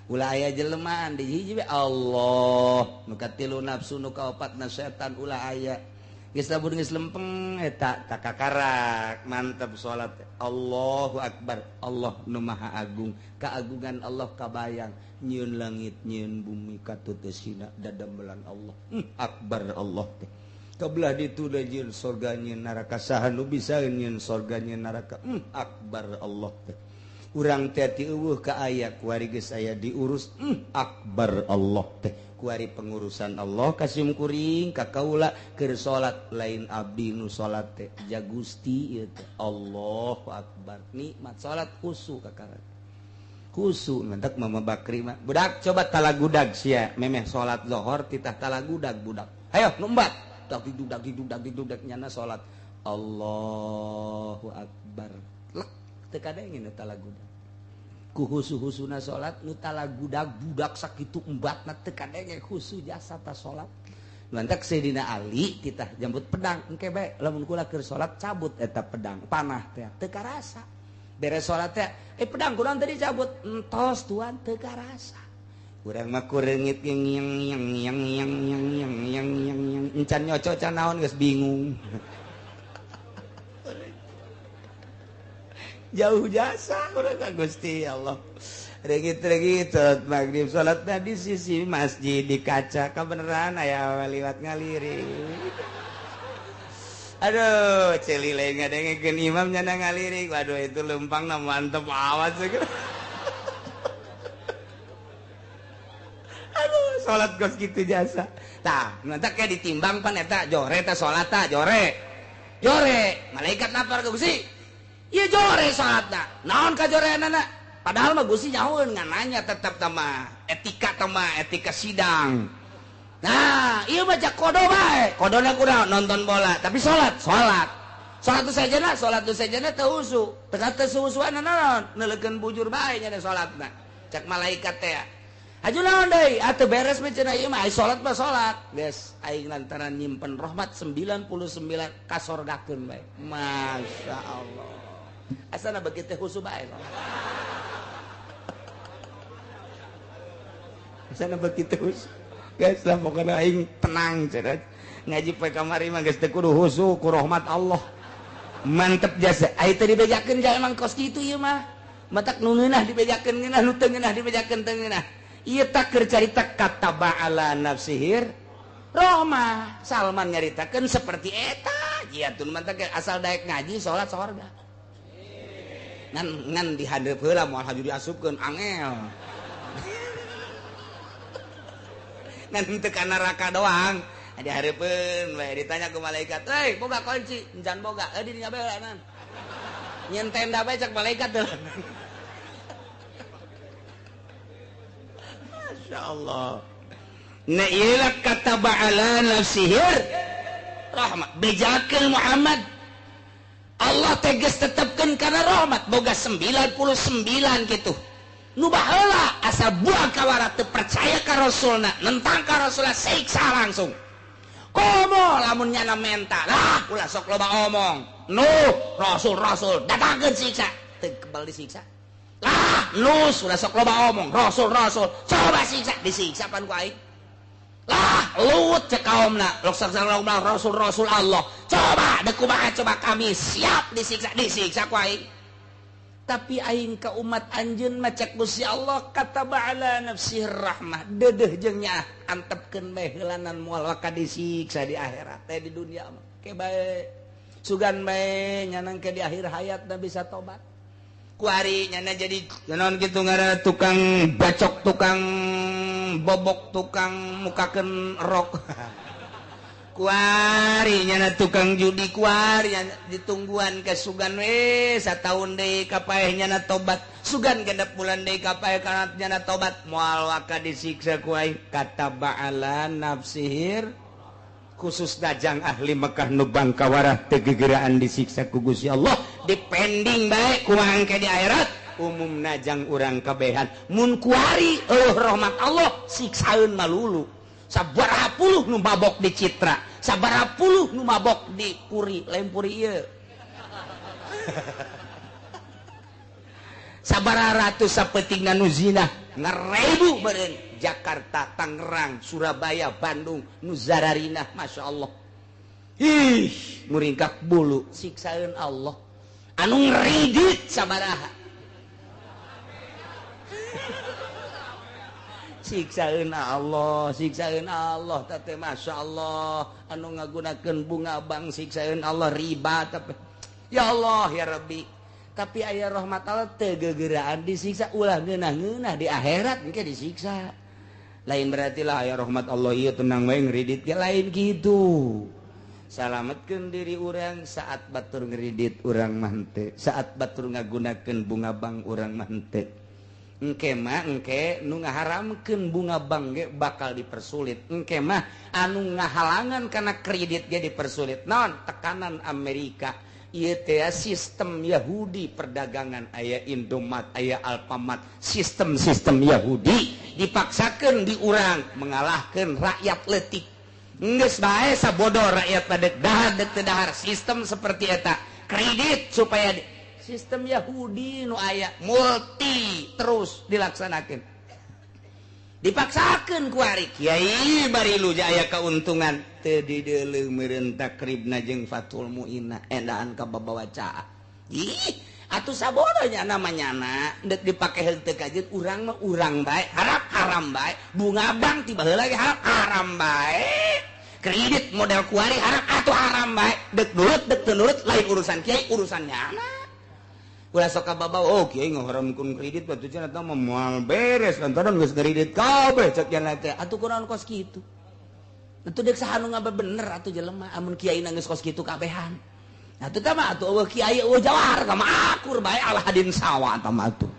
Ulah aya jelemaan di hiji Allah nu katilu nafsu nu kaopatna setan ulah aya. Geus lamun geus lempeng eta takakarak mantep salat. Allahu akbar, Allah nu maha agung, keagungan Allah kabayang nyieun langit nyieun bumi katuteusina dadamelan Allah. Akbar Allah teh. Kebelah ditu da nyieun sorga nyieun neraka saha nu bisa nyieun sorga nyieun neraka. Akbar Allah teh. Urang teh ti eueuh ka aya kuari geus aya diurus. Akbar Allah teh. Kuari pengurusan Allah kasim kuring ka kaula keur salat lain abdi nu salat teh ja Gusti ieu teh. Allahu akbar. Nikmat salat khusu kakarak. Khusu mantak Mama Bakri mah. Budak coba talagudag sia memeh salat zuhur titah talagudag budak. Hayo nu embat. Dak didudak didudak didudak nyana salat Allahu akbar lek teu kadengin nu talagudag ku husu-husuna salat nu talagudag budak sakitu embatna teu kadenge khusu jasa ta salat. Lantak Sayyidina Ali titah jambut pedang engke bae lamun kula keur salat cabut eta pedang panah teh teu karasa beres salat teh pedang kunaon tadi cabut entos tuan teu karasa. Urang mah kureungit yang yang yang yang yang yang yang yang yang yang encan nyoco can naon geus bingung. Jauh jasa urang ka Gusti Allah. Regit-regit salat maghrib, salat di sisi masjid di kaca kebenaran aya liwat ngalirik. Aduh, celi lain ngadengekeun imam nyana ngalirik. Waduh, itu lempangna mantep awas. Aduh, salat gos kitu jasa. Tah, nanti kayak ditimbang pan eta jore teh salat ta jore. Jore, malaikat lapar ke Gusti. Ieu jore salatna. Naon ka joreanana? Padahal mah Gusti nyahoeun ngan nanya tetep tah etika tah etika sidang. Nah, ieu mah jak kodo bae. Kodona kurang nonton bola, tapi salat, salat. Salat tu sajana, salat tu sajana teu husu. Teu teu suhusuan naon, neuleukeun bujur bae nya salatna. Cak malaikat teh. Aju naon deui? Atuh beres mah cenah ieu mah ai salat mah salat. Geus aing lantaran nyimpen rahmat 99 kasorgakeun bae. Masya Allah. Asana beuki teh husu bae. Asana beuki teh husu. Guys lah pokoknya aing tenang cenah. Ngaji poe kamari mah geus teu kudu husu ku rahmat Allah. Mantep jasa. Ai teh dibejakeun ja emang kos kitu ieu mah. Matak nu ngeunah dibejakeun ngeunah, nu teu ngeunah dibejakeun teu ngeunah. Ieu tak keur carita kataba ala nafsihir rahmah. Salman nyaritakeun seperti eta. Ieu tun mantak asal daek ngaji salat sorga. Ngan ngan dihandeup heula moal haju diasupkeun angel. Ngan teu ka neraka doang. Dihareupeun we ditanya ku malaikat, "Hei, boga kunci?" "Encan boga." "Eh, di dinya bae heulanan." Nyen tenda bae cak malaikat teh. Masya Allah. Nah, ieu kataba ala nafsihir rahmat. Bejakeun Muhammad. Allah tegas tetepkeun kana rahmat boga 99 kitu. Nu baheula asal buang kawara teu percaya ka rasulna, nentang ka rasulna siksa langsung. Komo lamun nyana menta, lah ulah sok loba omong. Nu rasul-rasul datangkeun siksa, teu kebal disiksa. Lah nu ulah sok loba omong, rasul-rasul coba siksa, disiksa pan ku aing. Lah Lut cek kaumna, lok sok rasul-rasul Allah. Coba deuk kumaha coba kami siap disiksa, disiksa ku aing. Tapi aing ka umat anjeun mah cek Gusti Allah kataba ala nafsih rahmah deudeuh jeung nyaah antepkeun bae heulanan moal waka disiksa di akhirat teh di dunia mah ke bae sugan bae nyanang ke di akhir hayat da bisa tobat kuari nyana jadi naon kitu ngaranna tukang bacok tukang bobok tukang mukakeun rok kuari nyana tukang judi kuari ditungguan ke sugan we sataun deui ka paeh nyana tobat sugan genep bulan deui ka paeh kana nyana tobat moal waka disiksa ku aing kataba ala nafsihir khusus dajang ahli Mekah nu bangkawarah teu gegeraan disiksa ku Gusti Allah dipending bae kumaha engke di akhirat umum najang urang kabehan mun kuari eueuh rahmat Allah siksaeun malulu sabaraha puluh nu mabok di Citra, sabaraha puluh nu mabok di Puri, lain Puri ieu. Sabaraha ratus sapetingna nu zina, ngarebu meureun Jakarta, Tangerang, Surabaya, Bandung, nu zararinah, Masya Allah. Ih, muringkak bulu siksaeun Allah. Anu ngridit sabaraha. Siksaeun Allah, siksaeun Allah teh Masya Allah anu ngagunakeun bunga bank siksaeun Allah riba tapi ya Allah ya Rabbi tapi aya rahmat Allah teu gegeraan disiksa ulah ngeunah-ngeunah di akhirat engke disiksa lain berarti lah aya rahmat Allah ieu tenang wae ngridit ge lain kitu salametkeun diri urang saat batur ngridit urang mah henteu saat batur ngagunakeun bunga bank urang mah henteu engke mah engke nu ngaharamkeun bunga bank ge bakal dipersulit engke mah anu ngahalangan kana kredit ge dipersulit naon tekanan Amerika ieu teh sistem Yahudi perdagangan aya Indomat aya Alfamart sistem-sistem Yahudi dipaksakeun di urang mengalahkeun rakyat leutik geus bae sabodo rakyat pada dahar deuk teu dahar sistem seperti eta kredit supaya sistem Yahudi nu aya multi terus dilaksanakan dipaksakan ku ari kiai bari lu aya keuntungan teu dideuleu meureun takribna jeung Fathul Muinah endaan ka babawa caa ih Atuh sabodonya namanya anak dek dipake henteu kajeun urang mah urang bae, harap haram bae, bunga bank tiba heula ge harap haram bae. Kredit model kuari harap atuh haram bae, dek nurut dek teu nurut lain urusan kiai, urusannya anak. Ulah sok kababawa, oh kiai ngaharamkeun kredit batu cenah eta mah moal beres lantaran geus kredit kabeh cek cenah teh. Atuh kunaon kos kitu? Atuh dek saha nu ngabebener atuh jelema amun kiai geus kos kitu kabehan. Atuh tah mah atuh eueuh kiai eueuh jawar tah mah akur bae ala hadin sawa tah mah atuh.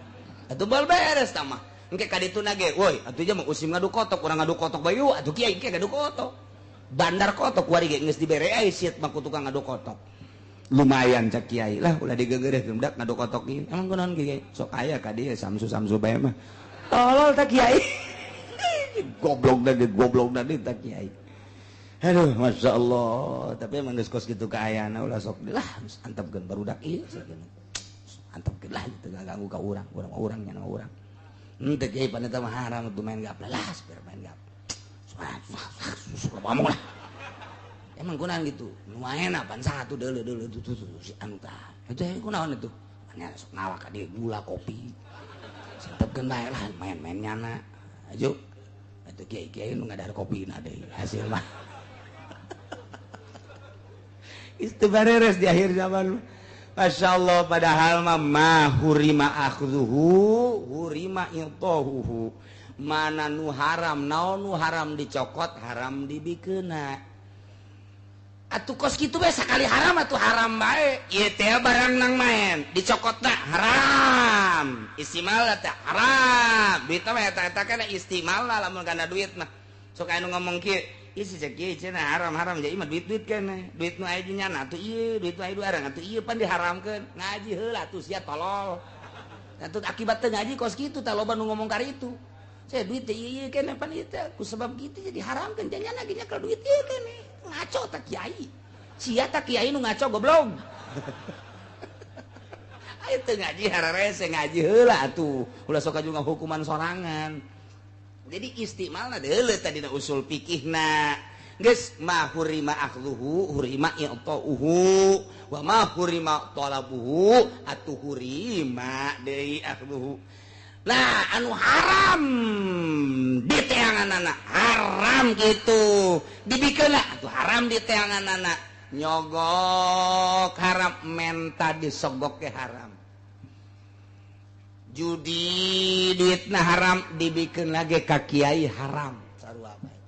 Atuh bal beres tah mah. Engke ka dituna ge, woi atuh mah usim ngadu kotok, urang ngadu kotok bae yuk atuh kiai engke ngadu kotok. Bandar kotok kuari ge geus dibere ai siet mah ku tukang ngadu kotok. Lumayan cek kiai lah ulah digegereh budak ngadu kotok ieu. Emang kunaon kiai? Sok aya ka dieu samsu-samsu bae mah. Tolol tah kiai. Goblok da tah kiai. Aduh, Masya Allah. Tapi emang geus kos kitu kaayana ulah sok lah antepkeun barudak ieu sakeun. Antepkeun lah teu ganggu ka urang, urang-urang nya urang. Henteu kiai pan eta mah haram atuh main gapleh lah, biar main gapleh. Ngomong lah. Emang kunaon gitu? Lumayan apaan satu deuleu-deuleu tuh si anu tah. Itu kunaon itu? Nya sok ngawak ka dieu gula kopi. Santepkeun bae lah main-main nyana. Ayo. Atuh kiai-kiai nu ngadahar kopina deui hasil mah. Itu beres di akhir zaman. Masya Allah, padahal mah hurima akhzuhu hurima intahuhu. Mana nu haram, naon nu haram dicokot, haram dibikeuna. Atuh kos kitu bae sakali haram atuh haram bae. Ieu teh barang nang main, dicokotna haram. Istimal teh haram. Duit mah eta-eta kana istimal lah lamun kana duit mah. Sok anu ngomong kieu, isi cek ieu cenah haram-haram jadi mah duit-duit keneh. Duit nu aya nyana atuh ieu, duit nu aya arang atuh ieu pan diharamkeun. Ngaji heula atuh sia tolol. Atuh akibat teu ngaji kos kitu tah loba nu ngomong karitu. Saya duit teh ieu keneh pan ieu teh ku sebab kitu jadi haramkeun janyana ge nyekel duit ieu keneh. Ngaco tah kiai. Sia tah kiai nu ngaco goblok. Ayo teu ngaji hararese ngaji heula atuh. Ulah sok juga hukuman sorangan. Jadi istimalna deuleu tadi na usul fikihna. Geus ma hurima akhluhu hurima i'tauhu wa ma hurima talabuhu atuh hurima deui akhluhu. Nah, anu haram diteanganana haram kitu. Dibikeunna atuh haram diteanganana. Nyogok haram, menta disogok ge haram. Judi duitna haram dibikeun lagi ka kiai haram sarua bae.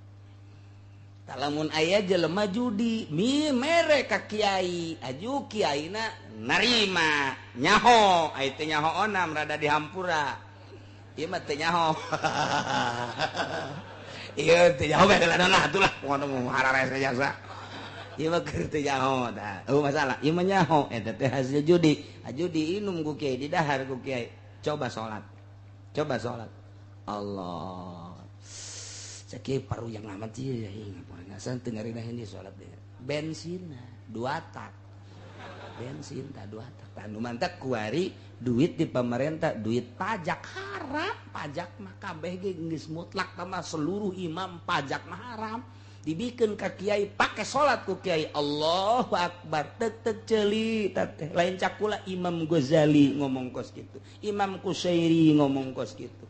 Lamun aya jelema judi mi mere ka kiai, aju kiaina narima nyaho, aya teh nyaho onam rada dihampura. Ieu mah teu nyaho. Ieu teu nyaho bae lah atuh lah ngono hararese jasa. Ieu mah keur teu nyaho tah. Eueuh masalah, ieu mah nyaho eta teh hasil judi. Aju diinum ku kiai, didahar ku kiai. Coba sholat, coba sholat. Allah, cek paru yang amat sih, ngasan tengarina ini sholat deh. Bensin dua tak, bensin tak dua tak. Tanu mantak kuari duit di pemerintah, duit pajak haram, pajak mah kabeh ge geus mutlak sama seluruh imam pajak mah haram. Dibikin ka kiai pakai sholat ku kiai Allahu Akbar tek tek ceuli teteh lain cakula Imam Ghazali ngomong kos gitu, Imam Kusyairi ngomong kos gitu,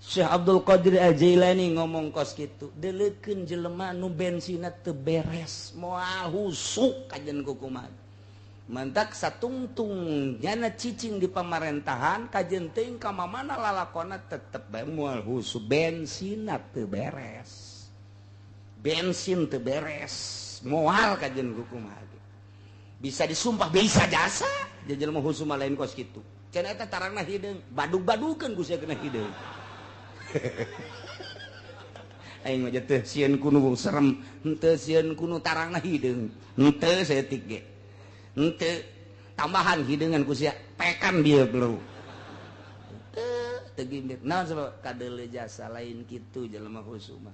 Syekh Abdul Qadir Al-Jailani ngomong kos gitu. Deleukeun jelema nu bensinna teu beres moal husuk kajen kukumaha. Mantak satungtung nyana cicing di pamerintahan kajen teuing ka mamana lalakona tetep bae moal husuk bensinna teu beres. Bensin teu beres moal kajen kukumaha. Bisa disumpah bisa jasa jelema husuk mah lain kos kitu. Cenah eta tarangna hideung, badug-badukeun ku sia kena hideung. Aing mah teu sieun kunu serem, henteu sieun kunu tarangna hideung. Henteu saeutik ge. Henteu tambahan hideungan ku sia pekan bieu bro. Henteu teu gimbir. Naon sebab kadeuleu jasa lain kitu jelema husuk mah.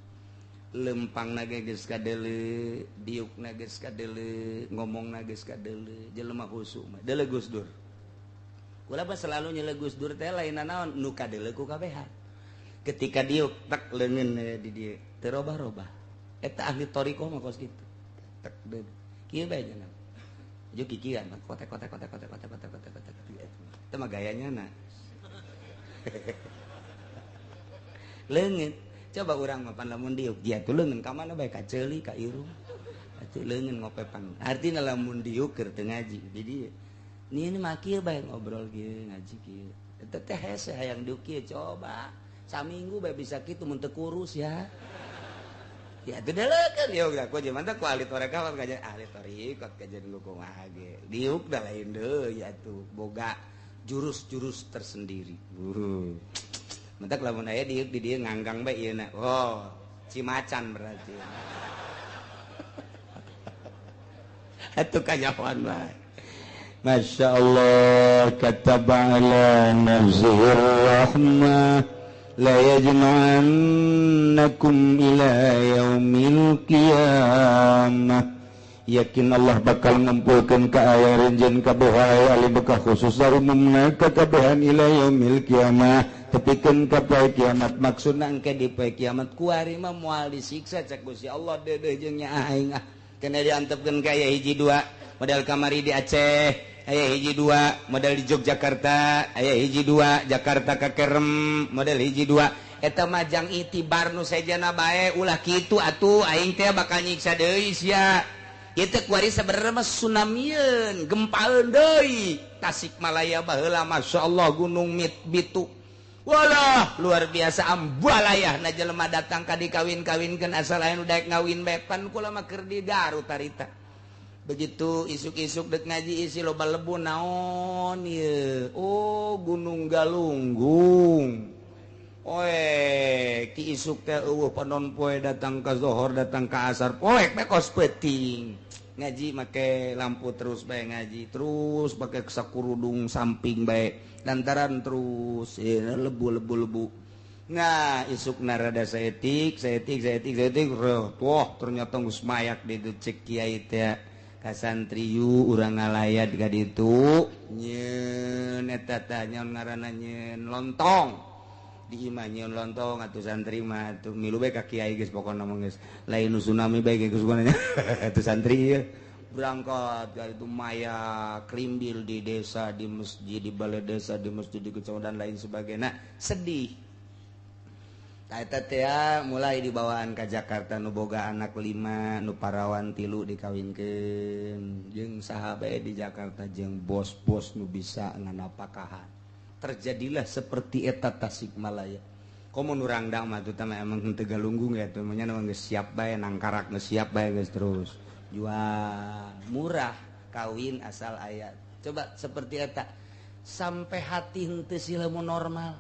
Lempang na geus kadeuleu, diuk na geus kadeuleu, ngomong na geus kadeuleu, jelema husuk mah. Deuleu Gus Dur. Kula mah selalu nyele Gus Dur teh lain naon nu kadeuleu ku kabehan. Ketika diuk tek leungeun di dieu teu robah-robah. Eta ahli thariqah mah kos kitu. Tek deui. Kieu bae cenah. Aju kikian kotek kotek kotek kotek kotek kotek kotek kotek. Itu mah gayanya na. Leungeun. Coba urang mah pan lamun diuk dia tuh leungeun ka mana bae ka ceuli ka irung. Atuh leungeun ngopepan. Artina lamun diuk keur teu ngaji. Di dieu. Ni mah kieu bae ngobrol kieu ngaji kieu. Eta teh hese hayang diuk kieu coba. Saminggu bae bisa kitu mun teu kurus ya. Ya itu delekeun diuk da ku jeung mantap ku ahli tarekat kajian ahli tarekat kajian lu kumaha ge. Diuk da lain deui atuh boga jurus-jurus tersendiri. Mentak lamun aya diuk di dieu nganggang bae ieu na. Oh, cimacan berarti. Atuh kanyahoan bae. Masya Allah kataba ala nafsihi rahmah la yajma'annakum ila yaumil qiyamah. Yakin Allah bakal ngumpulkeun ka aya renjen kabuhai ali bekah khusus umumna ka kabehan ila yaumil qiyamah tepikeun ka poe kiamat. Maksudna engke di poe kiamat kuari mah moal disiksa cek Gusti Allah deudeuh jeung nya aing ah kena diantepkeun ka aya hiji dua model kamari di Aceh aya hiji dua model di Yogyakarta aya hiji dua Jakarta ka Kerem model hiji dua eta mah jang itibar nu sejana bae ulah kitu atuh aing teh bakal nyiksa deui sia. Ieu teh kuari sabenerna mah tsunamieun gempaeun deui Tasikmalaya baheula masyaallah gunung Bitu walah luar biasa ambalayah na jelema datang ka dikawin-kawinkeun asal aya nu daek ngawin bae pan kula mah keur di Garut harita. Begitu isuk-isuk dek ngaji isi loba lebu naon ieu oh Gunung Galunggung oe ki isuk teh eueuh panon poe datang ka zohor datang ka asar poek bae kos peuting ngaji make lampu terus bae ngaji terus make sakurudung samping bae lantaran terus lebu-lebu lebu. Nah isuk narada saetik saetik saetik saetik wah ternyata geus mayak di dieu cek kiai teh ka santriyu urang ngalayat ka ditu nyeun eta tah nyaon ngaranna nyeun lontong di imah nyeun lontong atuh santri mah atuh milu bae ka kiai geus pokona mah geus lain nu tsunami bae geus pokona atuh santri ieu berangkat ka itu maya krimbil di desa di masjid di balai desa di masjid di kecamatan dan lain sebagainya. Sedih eta teh mulai dibawaan ka Jakarta nu boga anak 5 nu parawan 3 dikawinkeun jeung saha bae di Jakarta jeung bos-bos nu bisa nganapakahan. Terjadilah seperti eta Tasikmalaya. Komo nu rangdang mah tuh tah emang henteu galunggung ya tuh nya geus siap bae nangkarak geus siap bae geus terus jual murah kawin asal aya. Coba seperti eta sampai hati henteu sila mu normal.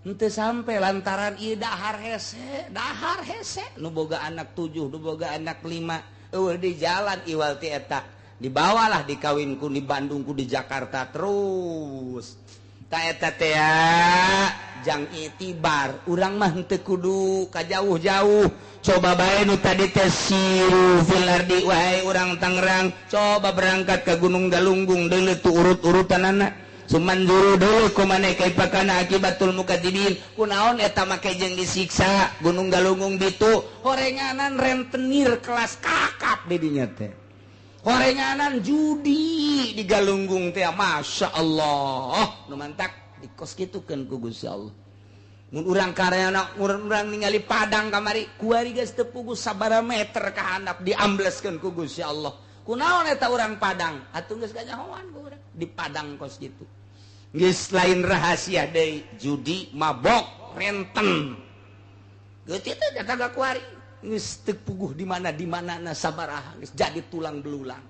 Henteu sampai lantaran ieu dahar hese nu boga anak 7 nu boga anak 5 eueuh di jalan iwal ti eta dibawalah dikawinku di Bandung ku di Jakarta terus. Ta eta teh jang itibar urang mah henteu kudu ka jauh-jauh coba bae nu tadi teh siru fil ardi wahai urang Tangerang coba berangkat ke Gunung Galunggung deuleu tu urut-urutanana sumanjuru dulu kumane kaipakana akibatul mukadzibin kunaon eta make jeung disiksa Gunung Galunggung ditu horenganan rentenir kelas kakap di dinya teh horenganan judi di Galunggung teh Masya Allah nu mantak dikos kitukeun ku Gusti Allah mun urang karyana urang ningali Padang kamari kuari geus teu puguh sabaraha meter ka handap diambleskeun ku Gusti Allah kunaon eta urang Padang atuh geus kanyahoan ku urang di Padang kos kitu geus lain rahasia deui judi mabok renten geus teh eta kuari geus teu puguh di mana na sabaraha geus jadi tulang belulang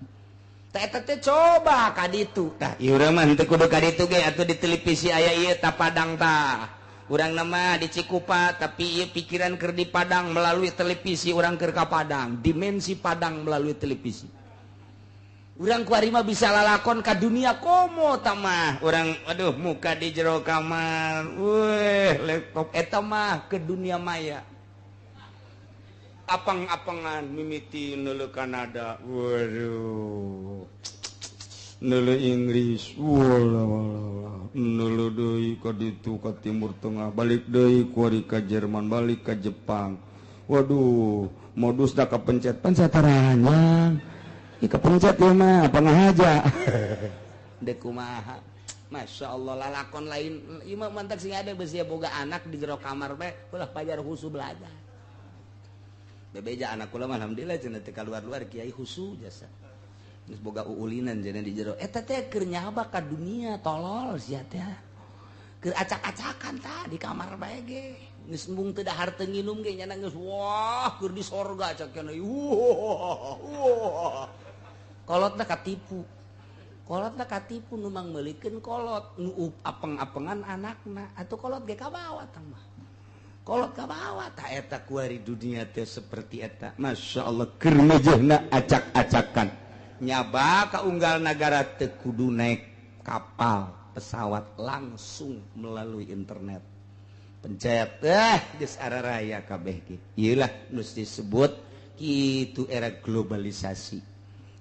tah eta teh coba ka ditu tah ieu urang mah henteu kudu ka ditu ge atuh di televisi aya ieu ta Padang tah urang nama di Cikupa tapi ieu pikiran keur di Padang melalui televisi urang keur ka Padang dimensi Padang melalui televisi urang kuari mah bisa lalakon ka dunia komo tamah urang aduh muka di jero kamar weh laptop eta mah ke dunia maya apang-apangan mimiti neuleuh Kanada waduh neuleuh Inggris walah neuleuh deui ka ditu ka Timur Tengah balik deui kuari ka Jerman balik ka Jepang waduh modus da kapencet pencet taranjang ih kepencet ieu mah apa ngahaja deuk kumaha Masya Allah lalakon lain ieu mah mantak sing ada besi boga anak di jero kamar bae ulah pajar husu belajar. Bebeja anak kula mah alhamdulillah cenah teu kaluar-luar kiai husu jasa. Geus boga uulinan cenah di jero. Eta teh keur nyaba ka dunia tolol sia teh. Keur acak-acakan tah di kamar bae ge. Geus embung teu dahar teu nginum ge nya geus wah keur di sorga cak cenah. Wah wah. Kolotna katipu. Kolotna katipu nu mangmeulikeun kolot nu apeng-apengan anakna atuh kolot ge kabawa tah mah. Kolot kabawa tah eta kuari dunia teh seperti eta. Masya Allah keur mejehna acak-acakan. Nyaba ka unggal nagara teu kudu naik kapal, pesawat langsung melalui internet. Pencet geus araraya kabeh ge. Ieu lah nu disebut kitu era globalisasi.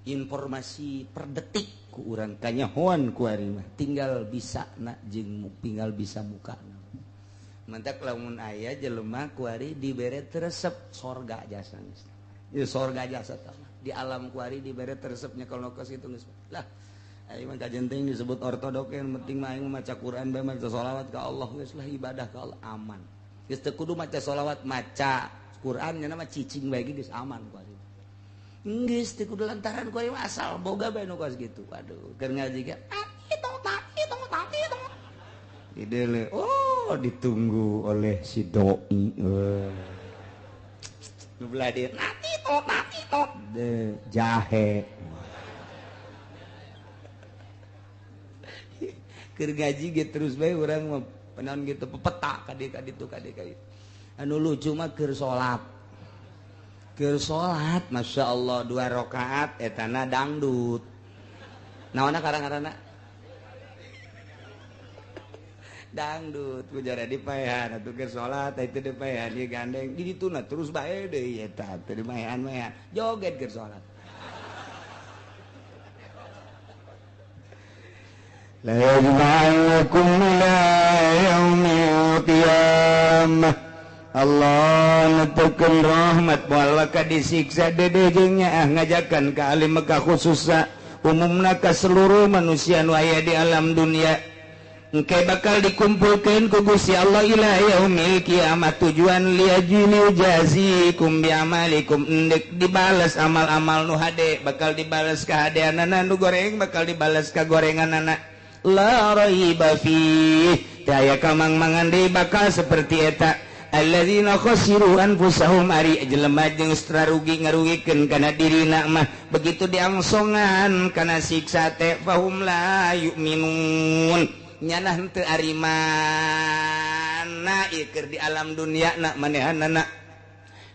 Informasi per detik ku urang kanyahoan ku ari mah tinggal bisa na jeung tinggal bisa muka. Mantak lamun aya jelema ku ari dibere resep sorga jasa geus. Ieu sorga jasa tah. Di alam ku ari dibere resepnya kalau kos itu geus. Lah aing mah kajenting disebut ortodok yang penting mah aing maca Quran bae maca sholawat ka Allah geus lah ibadah ka Allah aman. Geus teu kudu maca sholawat maca Quran nya mah cicing bae geus aman ku ari. Geus teu kudu lantaran ku ari asal boga bae nu kos kitu. Waduh, keur ngaji ge ide oh ditunggu oleh si doi. Nu belah dieu nati tot de jahe. Keur ngaji ge terus bae urang mah penaon gitu pepeta ka dieu ka ditu ka dieu ka dieu. Anu lucu mah keur salat. Keur salat Masya Allah 2 rakaat etana dangdut. Naonna karang-karana? Dangdut ku jare dipaehan atuh keur salat itu dipaehan ieu gandeng di dituna terus bae deui eta teu dimaehan-maehan joget keur salat. La yajma'ukum ila yaumil qiyamah. Allah netekeun rahmat moal ka disiksa dede jeung nyaah ngajakan ka ahli Mekah khususna umumna ka seluruh manusia nu aya di alam dunia. Engke bakal dikumpulkeun ku Gusti Allah ila yaumil kiamat tujuan liyajini jazikum bi amalikum endek dibales amal-amal nu hade bakal dibales kahadeanana nu goreng bakal dibales ka gorenganana. La raiba fiih daya kamang-mangan deui bakal seperti eta. Alladzina khasiru anfusahum ari jelema jeung rugi ngarugikeun kana dirina mah begitu diangsongan kana siksa teh fahum la yu'minun nyanah henteu ari mana ieu keur di alam dunia na manehanana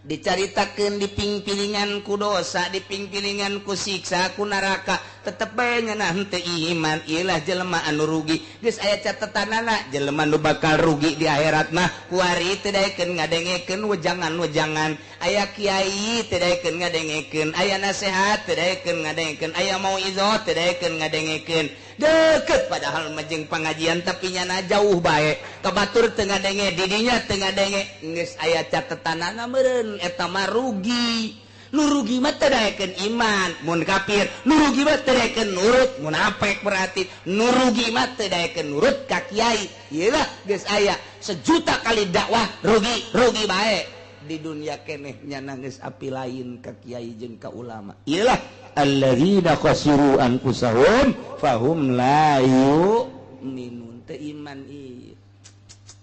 dicaritakeun dipingpilingan ku dosa dipingpilingan ku siksa ku neraka tetep bae nyanah henteu iman. Ieu lah jelema anu rugi geus aya catetanana jelema nu bakal rugi di akhirat mah kuari teu daekeun ngadengekeun wejangan-wejangan aya kiai teu daekeun ngadengekeun aya nasehat teu daekeun ngadengekeun aya mauizah teu daekeun ngadengekeun deket padahal mah jeung pangajian tapi nyana jauh bae ka batur teu ngadenge didinya teu ngadenge geus aya catetanana meureun eta mah rugi. Nu rugi mah teu daekeun iman mun kafir, nu rugi mah teu daekeun nurut munafik berarti, nu rugi mah teu daekeun nurut ka kiai. Ieu lah geus aya sejuta kali dakwah rugi rugi bae di dunia keneh nyana geus api lain ka kiai jeung ka ulama. Ieu lah alladzina khasiru anfusahum fahum la yu'minun teu iman ieu.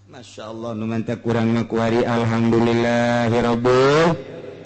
Masya Allah nu mantap kurang mah kuari alhamdulillahirabbil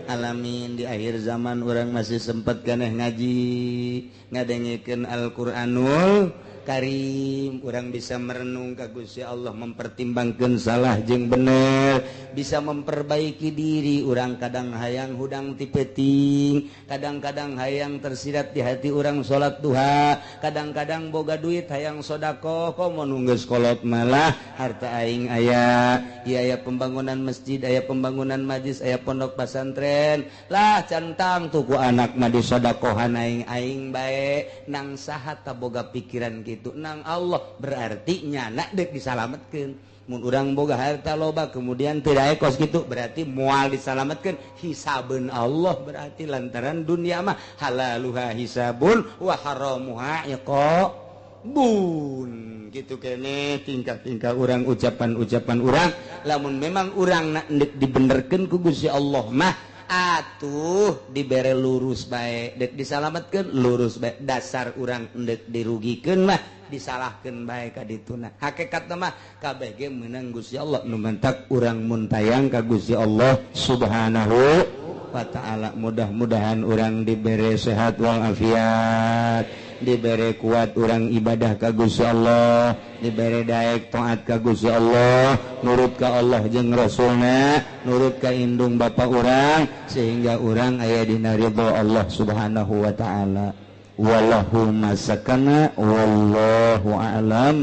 alamin. Di akhir zaman orang masih sempat keneh ngaji ngadengekeun Al-Qur'anul Karim, orang bisa merenung ka Gusti Allah, mempertimbangkeun salah jeung bener, bisa memperbaiki diri. Urang kadang hayang hudang ti peuting, kadang-kadang hayang tersirat di hati urang salat duha, kadang-kadang boga duit hayang sedekah, komo nu geus kolot malah harta aing aya, ieu aya pembangunan masjid, aya pembangunan majlis, aya pondok pesantren, lah centang tuh ku anak mah disodakohan aing aing bae nang saha ta boga pikiran gitu nang Allah berarti nyana dek disalametkeun. Mun urang boga harta loba kemudian teu daek kos kitu berarti moal disalametkeun hisabeun Allah berarti lantaran dunia mah halaluha hisabun wa haramuha iqabun. Gitu kene tingkah-tingkah urang, ucapan-ucapan urang, lamun memang urang nak dibenerkeun ku Gusti Allah mah atuh dibere lurus bae, dek disalametkeun lurus bae. Dasar urang endek dirugikeun mah disalahkeun bae ka dituna. Hakikatna mah kabeh ge meunang Gusti Allah, nu mantak urang muntayang ka Gusti Allah Subhanahu wa ta'ala. Mudah-mudahan urang dibere sehat walafiat, dibere kuat urang ibadah ka Gusti Allah, dibere daek taat ka Gusti Allah, nurut ka Allah jeung Rasulna, nurut ka indung bapa urang, sehingga urang aya dina ridho Allah Subhanahu wa ta'ala. Wallahu masakana wallahu a'lam.